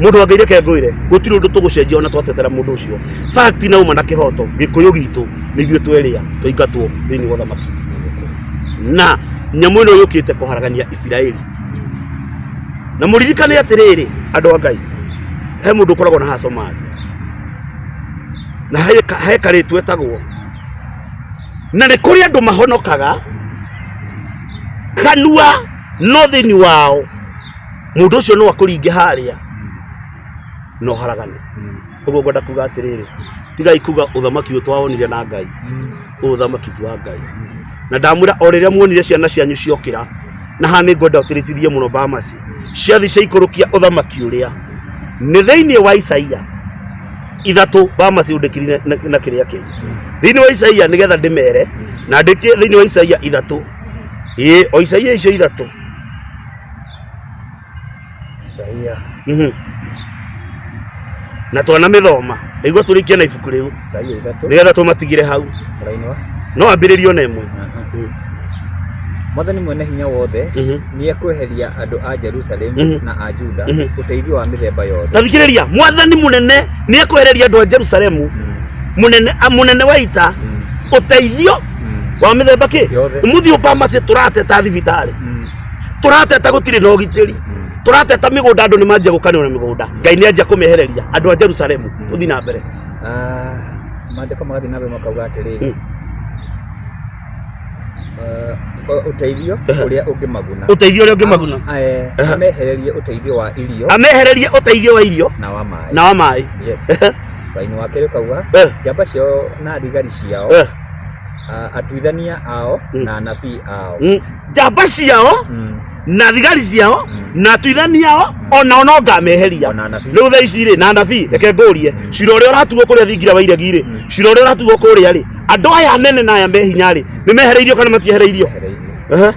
Mũndũ wa Ngai reke ngwĩre, gũtirĩ ũndũ tũgũcenjia ona twatetera mũndũ ũcio. Fact na uma na kĩhoto, Gĩkũyũ gitũ nĩ ithuĩ twerĩa twaingatwo thĩinĩ wa ũthamaki. Na nyamũ ĩno yũkĩte kũharagania Isiraeli. Na mũririkane atĩrĩrĩ, andũ a Ngai, he mũndũ ũkoragwo na haha Somalia na he karĩtũ etagwo, na nĩ kũrĩ andũ mahonokaga kanua no thĩinĩ wao mũndũ ũcio no akũringe harĩa na ũharagane. Ũguo ngwenda kuga atĩrĩrĩ, tigai kuga ũthamaki ũyũ twawonire na Ngai, ũyũ ũthamaki ti wa Ngai. Na ndamwĩra o rĩrĩa muonire ciana cianyu ciokĩra, na haha nĩ ngwenda ũtĩrĩtithie mũno Bamasi, ciathi ciaikũrũkia ũthamaki ũrĩa nĩ thĩinĩ wa Isaia ithatũ, Bamasi ũndĩkirire na kĩrĩa kĩu thĩinĩ wa Isaia, nĩgetha ndĩmere na ndĩkie thĩinĩ wa Isaia ithatũ, ĩĩ o Isaia icio ithatũ. Isaia. Na twanamĩthoma ndaigua tũrĩkie na ibuku rĩu. Isaia ithatũ. Nĩgetha tũmatigire hau. Raini wa no ambĩrĩrio na ĩmwe. Aha. Mwathani mwene hinya wothe nĩ ekweheria andũ a Jerusalemu na a Juda ũteithio wa mĩthemba yothe. Ta thikĩrĩria, mwathani mũnene nĩ ekwehereria andũ a Jerusalemu, mũnene wa ita, ũteithio wa mĩthemba kĩ? Yothe. Mũthiĩ ũpamaci, tũrateta thibitarĩ, tũrateta gũtirĩ na ũgitĩri, tũrateta mĩgũnda, andũ nĩ manjia gũkanio na mĩgũnda. Ngai nĩ anjia kũmehereria andũ a Jerusalemu. Tũthiĩ na mbere. Ah, maandĩko magathiĩ na mbere makauga atĩrĩrĩ, ũteithio ũrĩa ũngĩmaguna. Ũteithio ũrĩa ũngĩmaguna. Amehererie ũteithio wa irio. Amehererie ũteithio wa irio na wa maĩ. Na wa maĩ. Yes. Raini wa kerĩ ũkauga njamba ciao na thigari ciao, atuithania ao na anabii ao. Njamba ciao na thigari ciao na atuithania ao onao no ngameheria. Ona anabii. Rĩu thaa ici rĩ, na anabii, reke ngũrie, cira ũrĩa ũratuo kũrĩa thingira wa iregi rĩ, cira ũrĩa ũratuo kũrĩa rĩ, andũ aya anene na aya me hinya rĩ, nĩ mehereirio kana matiehereirio? Mehereirio. Ehe.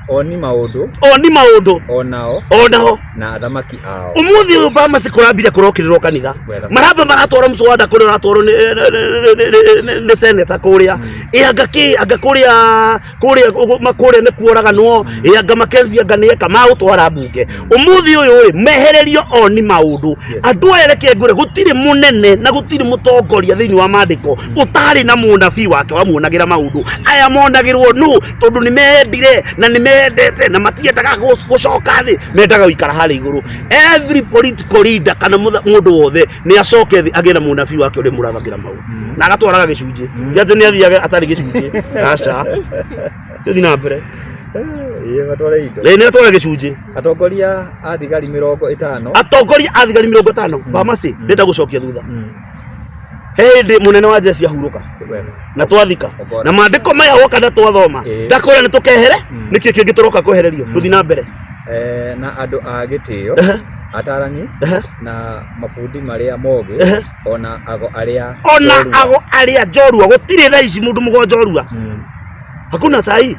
O ni maũndũ. O ni maũndũ. O nao. O nao. Na athamaki ao. Ũmũthĩ ũyũ Bamasi kũrambire kũrokĩrĩrwo kanitha. Wega. Maramba maratwara mũcwanda kũrĩa ũratwarwo nĩ seneta kũrĩa. Ĩ anga kĩ, anga kũrĩa kũrĩa kũrĩa nĩ kuoraganwo, ĩ anga Mackenzie anga nĩ eka magũtwara mbunge. Ũmũthĩ ũyũ rĩ, mehererio o ni maũndũ. Andũ aya reke ngwĩre, gũtirĩ mũnene na gũtirĩ mũtongoria thĩinĩ wa maandĩko ũtarĩ na mũnabii wake wamuonagĩra maũndũ. Aya monagĩrwo nũ? Tondũ nĩ mendire na nĩ mendete na matiendaga gũcoka thĩ, mendaga gũikara harĩa igũrũ. Every political leader kana mũndũ wothe nĩ acoke thĩ agĩe na mũnabii wake ũrĩa mũrathagĩra maũndũ na agatwaraga gĩcunjĩ. Ti atĩ nĩ athiaga atarĩ gĩcunjĩ, aca. Tũthiĩ na mbere. Ĩĩ, matware indo. Ĩĩ, nĩ atware gĩcunjĩ. Atongoria a thigari 50. Atongoria a thigari 50. Bamasi, ndĩrenda gũcokia thutha. He hĩndĩ mũnene wa jeshi ahurũka Wega. Na twathika Ogora. na maandĩko maya woka na twathoma, ndakwĩra nĩ tũkehere. Nĩkĩ kĩngĩ tũroka kwehererio? Tũthiĩ na mbere. Na andũ a gĩtĩo, atarani na mabundi marĩa mogĩ, ona ago arĩa ona njorua. Ago arĩa njorua. Gũtirĩ thaa ici mũndũ mũgo njorua, hakuna sahi.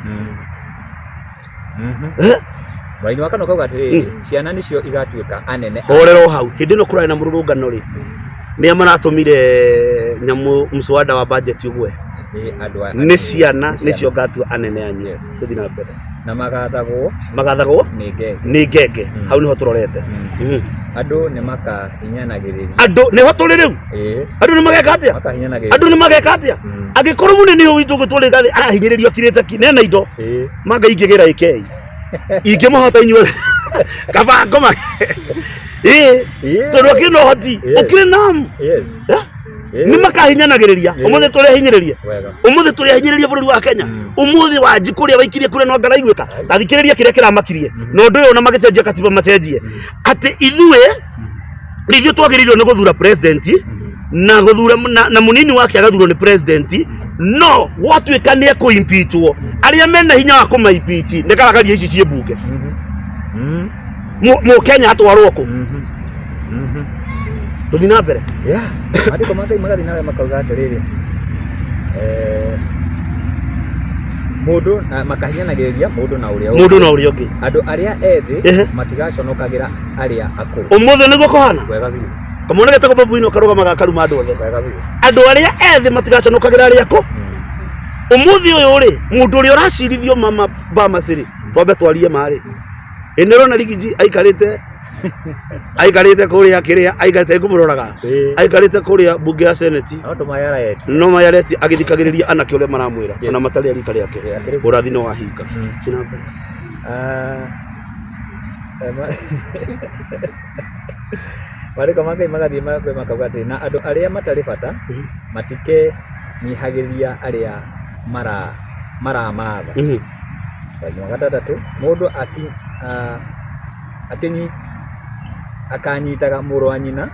Raini wa kana ũkauga atĩrĩrĩ, ciana nĩcio igatuĩka anene. Horera o hau. Hĩndĩ ĩno kũrarĩ na mũrũrũngano rĩ, nĩa maratũmire nyamũ mswada wa budget ũgwe? Nĩ andũ a Nĩ ciana. Nĩ ciana. Nĩcio ngatua anene anyu. Yes. Tũthiĩ na mbere. Na magathagwo Magathagwo nĩ ngenge. Nĩ ngenge. Hau nĩho tũrorete. Andũ nĩ makahinyanagĩrĩria. Andũ nĩho tũrĩ rĩu. Andũ nĩ mageka atĩa? Makahinyanagĩrĩria. Andũ nĩ mageka atĩa? Angĩkorwo mũnene ũyũ witũ gwĩtwo Rigathĩ arahinyĩrĩrio akirĩte ki nena indo manga ingĩgĩra ĩkei ingĩmũhota inyuothe kaba ngoma ĩĩ, tondũ akĩrĩ na ũhoti ũkĩrĩ nam. Nĩ makahinyanagĩrĩria. Ũmũthĩ tũrĩ ahinyĩrĩrie. Wega. Ũmũthĩ tũrĩ ahinyĩrĩrie bũrũri wa Kenya. Ũmũthĩ wanji kũrĩa waikirie kũrĩa no ngaraiguĩka. Ta thikĩrĩria kĩrĩa kĩramakirie na ũndũ ũyũ, ona magĩcenjia katiba, macenjie atĩ ithuĩ nĩ ithuĩ twagĩrĩirwo nĩ gũthura president na gũthura na mũnini wake agathurwo nĩ president, no gwatuĩka nĩ ekũimpeachwo, arĩa mena hinya wa kũmaimpeach nĩ garagaria ici ciĩ mbunge. Mũkenya atwarwo kũ? Tũthiĩ na mbere. Yeah, maandĩko ma Ngai magathiĩ nawe makauga atĩrĩrĩ, mũndũ na makahianagĩrĩria mũndũ na ũrĩa ũngĩ. Mũndũ na ũrĩa ũngĩ. Andũ arĩa ethĩ matigaconokagĩra arĩa akũrũ. Ũmũthĩ nĩguo kũhana. Wega biũ. Kamwana getagwo Babu karũgamaga akaruma andũ othe. Wega biũ. Andũ arĩa ethĩ matigaconokagĩra arĩa akũrũ. Ũmũthĩ ũyũ rĩ, mũndũ ũrĩa ũracirithio mama Bamas rĩ, twambe twarie ma rĩ. Ĩ nĩ ũrona Rigiji aikarĩte aikarĩte kũrĩa kĩrĩa aikarĩte ngũmũroraga aikarĩte kũrĩa mbunge ya seneti No tũmayareti. no mayareti agĩthikagĩrĩria anake ũrĩa maramwĩra Yes. ona matarĩ a rika rĩake Yeah, akĩrĩ- ũrathi no wahinga. Thiĩ na mbere. Ah, Maandĩko ma Ngai magathiĩ na mbere makauga atĩrĩ, na andũ arĩa matarĩ bata matikenyihagĩria arĩa maramatha. Mũhari wa gatandatũ, mũndũ akanyitaga mũrũ wa nyina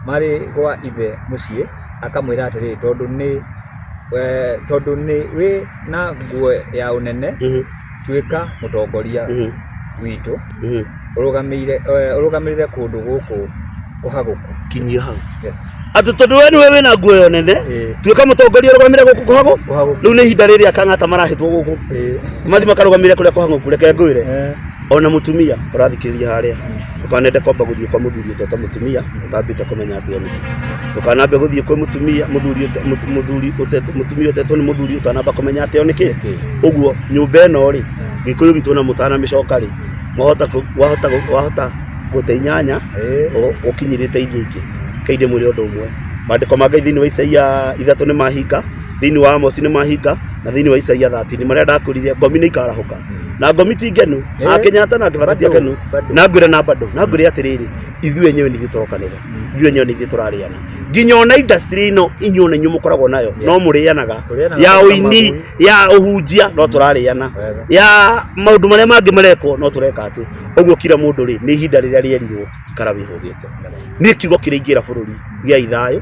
marĩ gwa ithe mũciĩ akamwĩra atĩrĩ, tondũ nĩ wĩ na nguo ya ũnene, tuĩka mũtongoria witũ, ũrũgamĩrĩre kũndũ gũkũ kũhagũku. Kinyia hau. Yes. Atĩ tondũ we nĩwe wĩna nguo ĩyo nene, tuĩka mũtongoria ũrũgamĩre gũkũ kũhagũ. Kũhagũku. Rĩu nĩ ihinda rĩrĩa Kang'ata marahĩtwo gũkũ. Mathi makarũgamĩre kũrĩa kũhagũku, reke ngwĩre. Ona mũtumia ũrathikĩrĩria harĩa, ndũkanende kwamba gũthiĩ kwa mũthuri ũtetwo mũtumia ũtambĩte kũmenya atĩ nĩkĩ. Ndũkanambe gũthiĩ kwĩ mũtumia mũthuri mũthuri ũtetwo mũtumia ũtetwo nĩ mũthuri ũtanamba kũmenya atĩ nĩkĩ. Ũguo nyũmba ĩno rĩ, Gĩkũyũ gitũ na mũtanamĩcoka rĩ, wahota gũte inyanya ũkinyĩrĩte iria ingĩ. Reke ndĩmwĩre ũndũ ũmwe, maandĩko ma Ngai thĩinĩ wa Isaia 3 nĩ mahinga, thĩinĩ wa Amosi nĩ mahinga, na thĩinĩ wa Isaia 30 marĩa ndakwĩrire ngomi nĩ ikarahũka. Na ngomi ti ngenu, a Kenyatta na Kibaki ti akenu, na ngwĩre na bado, na ngwĩre atĩrĩrĩ, ithuĩ enyewe nĩ ithuĩ tũrokanĩra, ithuĩ enyewe nĩ ithuĩ tũrarĩana. Nginya ona industry ĩno inyuĩ ona inyuĩ mũkoragwo nayo, no mũrĩanaga, ya ũini, ya ũhunjia, no tũrarĩana, ya maũndũ marĩa mangĩ marekwo, no tũreka atĩ. Ũguo kila mũndũ rĩ, nĩ ihinda rĩrĩa rĩerirwo ikara wĩhũgĩte. Niĩ kiugo kĩrĩa ingĩra bũrũri gĩai thayũ,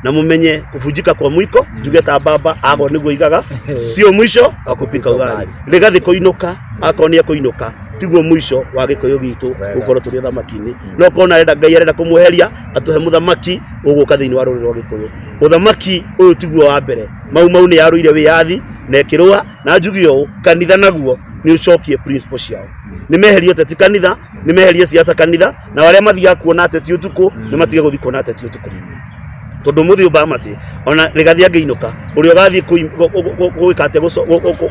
na mumenye kuvunjika kwa mwiko, njuge ta baba agwo nĩguo igaga, sio mwisho wa kupika ugali. Rigathĩ kũinũka, akorwo nĩ ekũinũka, tiguo mũico wa Gĩkũyũ gitũ gũkorwo tũrĩ ũthamaki-inĩ. No korwo arenda Ngai arenda kũmweheria, atũhe mũthamaki ũgũka thĩinĩ wa rũrĩrĩ rwa Gĩkũyũ. Ũthamaki ũyũ tiguo wa mbere. Mau Mau nĩ yarũire wĩyathi na ĩkĩrũa, na njuge ũũ, kanitha naguo nĩ ũcokie principle ciao. Nĩ meherie ũteti kanitha, nĩ meherie siasa kanitha, na arĩa mathiaga kuona ateti ũtukũ, nĩ matige gũthiĩ kuona ateti ũtukũ. Tondũ mũthĩ ũyũ Bahamasi, ona Rigathi angĩinũka, ũrĩa ũgathiĩ gwĩka atĩa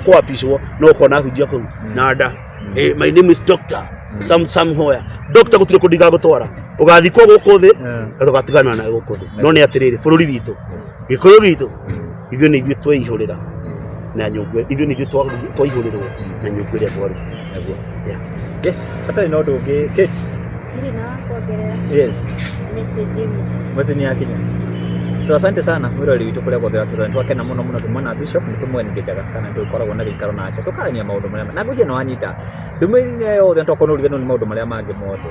kũapishwo, no ũkona ahunjia kũu na nda. My name is Doctor Sam Sam Hoya. Doctor gũtirĩ kũndũ igagũtwara. Ũgathikwo gũkũ thĩ, na tũgatigana nawe gũkũ thĩ. No nĩ atĩrĩrĩ, bũrũri witũ, Gĩkũyũ gitũ, ithuĩ nĩ ithuĩ tweihũrĩra na nyũngũ, ithuĩ nĩ ithuĩ twaihũrĩrwo na nyũngũ ĩrĩa twarugire. Yeah. Yes, hatarĩ na ũndũ ũngĩ. Kate. Ndirĩ na wa kuongerera. Yes. Message ĩ mũciĩ. Message nĩ yakinya. So asante sana mwĩroreri witũ kũrĩa guothe ũratũrora. Twakena mũno mũno tumona Bishop nĩ tũmwengejaga kana tũkoragwo na gĩikaro nake tũkarania maũndũ marĩa na ngwĩciria nĩ wanyita ndũmĩrĩri ĩno yothe tokorwo nĩ ũriganĩrwo nĩ maũndũ marĩa mangĩ mothe.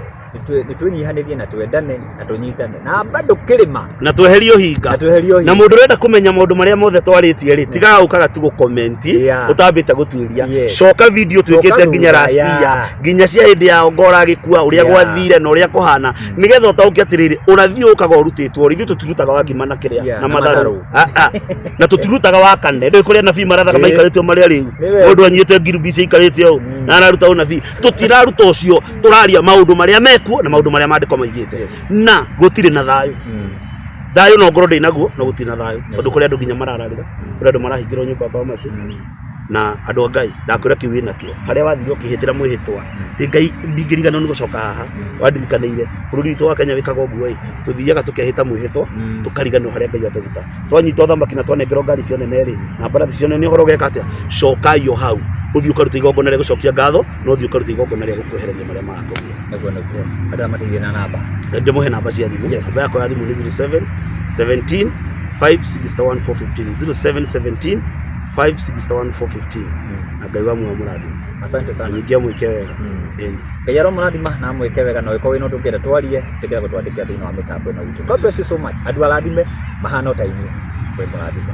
Nĩ twĩnyihanĩrie na twendane na tũnyitane na bado kĩrĩma na tweherie ũhinga na tweherie na ũhinga. mũndũ ũrenda kũmenya maũndũ marĩa mothe twarĩtie rĩ tigaga ũkaga tu gũkomenti ũtambĩte gũtuĩria. Coka video twĩkĩte nginya thutha, last year, nginya cia hĩndĩ ya Ongora agĩkua ũrĩa gwathire na ũrĩa kũhana, nĩgetha ũtaũke atĩrĩrĩ, ũrathi ũyũ ũkaga ũrutĩtwo rĩ, ithuĩ tũtirutaga wa ngima na kĩrĩa na na matharũ. matharũ. Ah, ah. Na tũtirutaga wa kane ndũĩ kũrĩa anabii marathaga maikarĩte o marĩa rĩu Nĩ wega. mũndũ anyitĩte ngirubi ici aikarĩte ũũ na araruta ũnabii. Tũtiraruta ũcio, tũraria maũndũ marĩa mekuo na maũndũ marĩa maandĩko maigĩte. Na gũtirĩ na thayũ. Thayũ no ngorwo ndĩ naguo, no gũtirĩ na thayũ tondũ kũrĩ andũ nginya marararĩra, kũrĩ andũ marahingĩrwo nyũmba Bahamasi. Na andũ a Ngai, ndakwĩra kĩu wĩnakĩo harĩa wathire ũkĩhĩtĩra mwĩhĩtwa ti Ngai ndingĩriganĩrwo nĩ gũcoka haha wandirikanĩire bũrũri witũ wa Kenya wĩkaga ũguo ĩ, tũthiaga tũkehĩta mwĩhĩtwa tũkariganĩrwo harĩa Ngai atũruta. Twanyita ũthamaki na twanengerwo ngari cio nene rĩ, na mbarathi cio nene, ũhoro ũgeka atĩa? Cokai o hau ũthiĩ ũkarute igongona rĩa gũcokia ngatho, na ũthiĩ ũkarute igongona rĩa gũkwehereria marĩa marakũgia. Nĩguo nĩguo andũ aya mateithie na namba. Ndĩmũhe namba cia thimũ. Namba yakwa ya thimũ nĩ 07 17 561 415, 07 17 561 415. Na Ngai wa muoyo amũrathime. Asante sana. Na ningĩ amwĩke wega. Ĩni. Ngai aromũrathima na amwĩke wega, na ũngĩkorwo wĩna ũndũ ũngĩenda twarie, ĩtĩkĩra gũtwandĩkĩra thĩinĩ wa mĩtambo ĩno itũ. God bless you so much. Andũ arathime mahana o ta inyuĩ. Mwĩ mũrathime.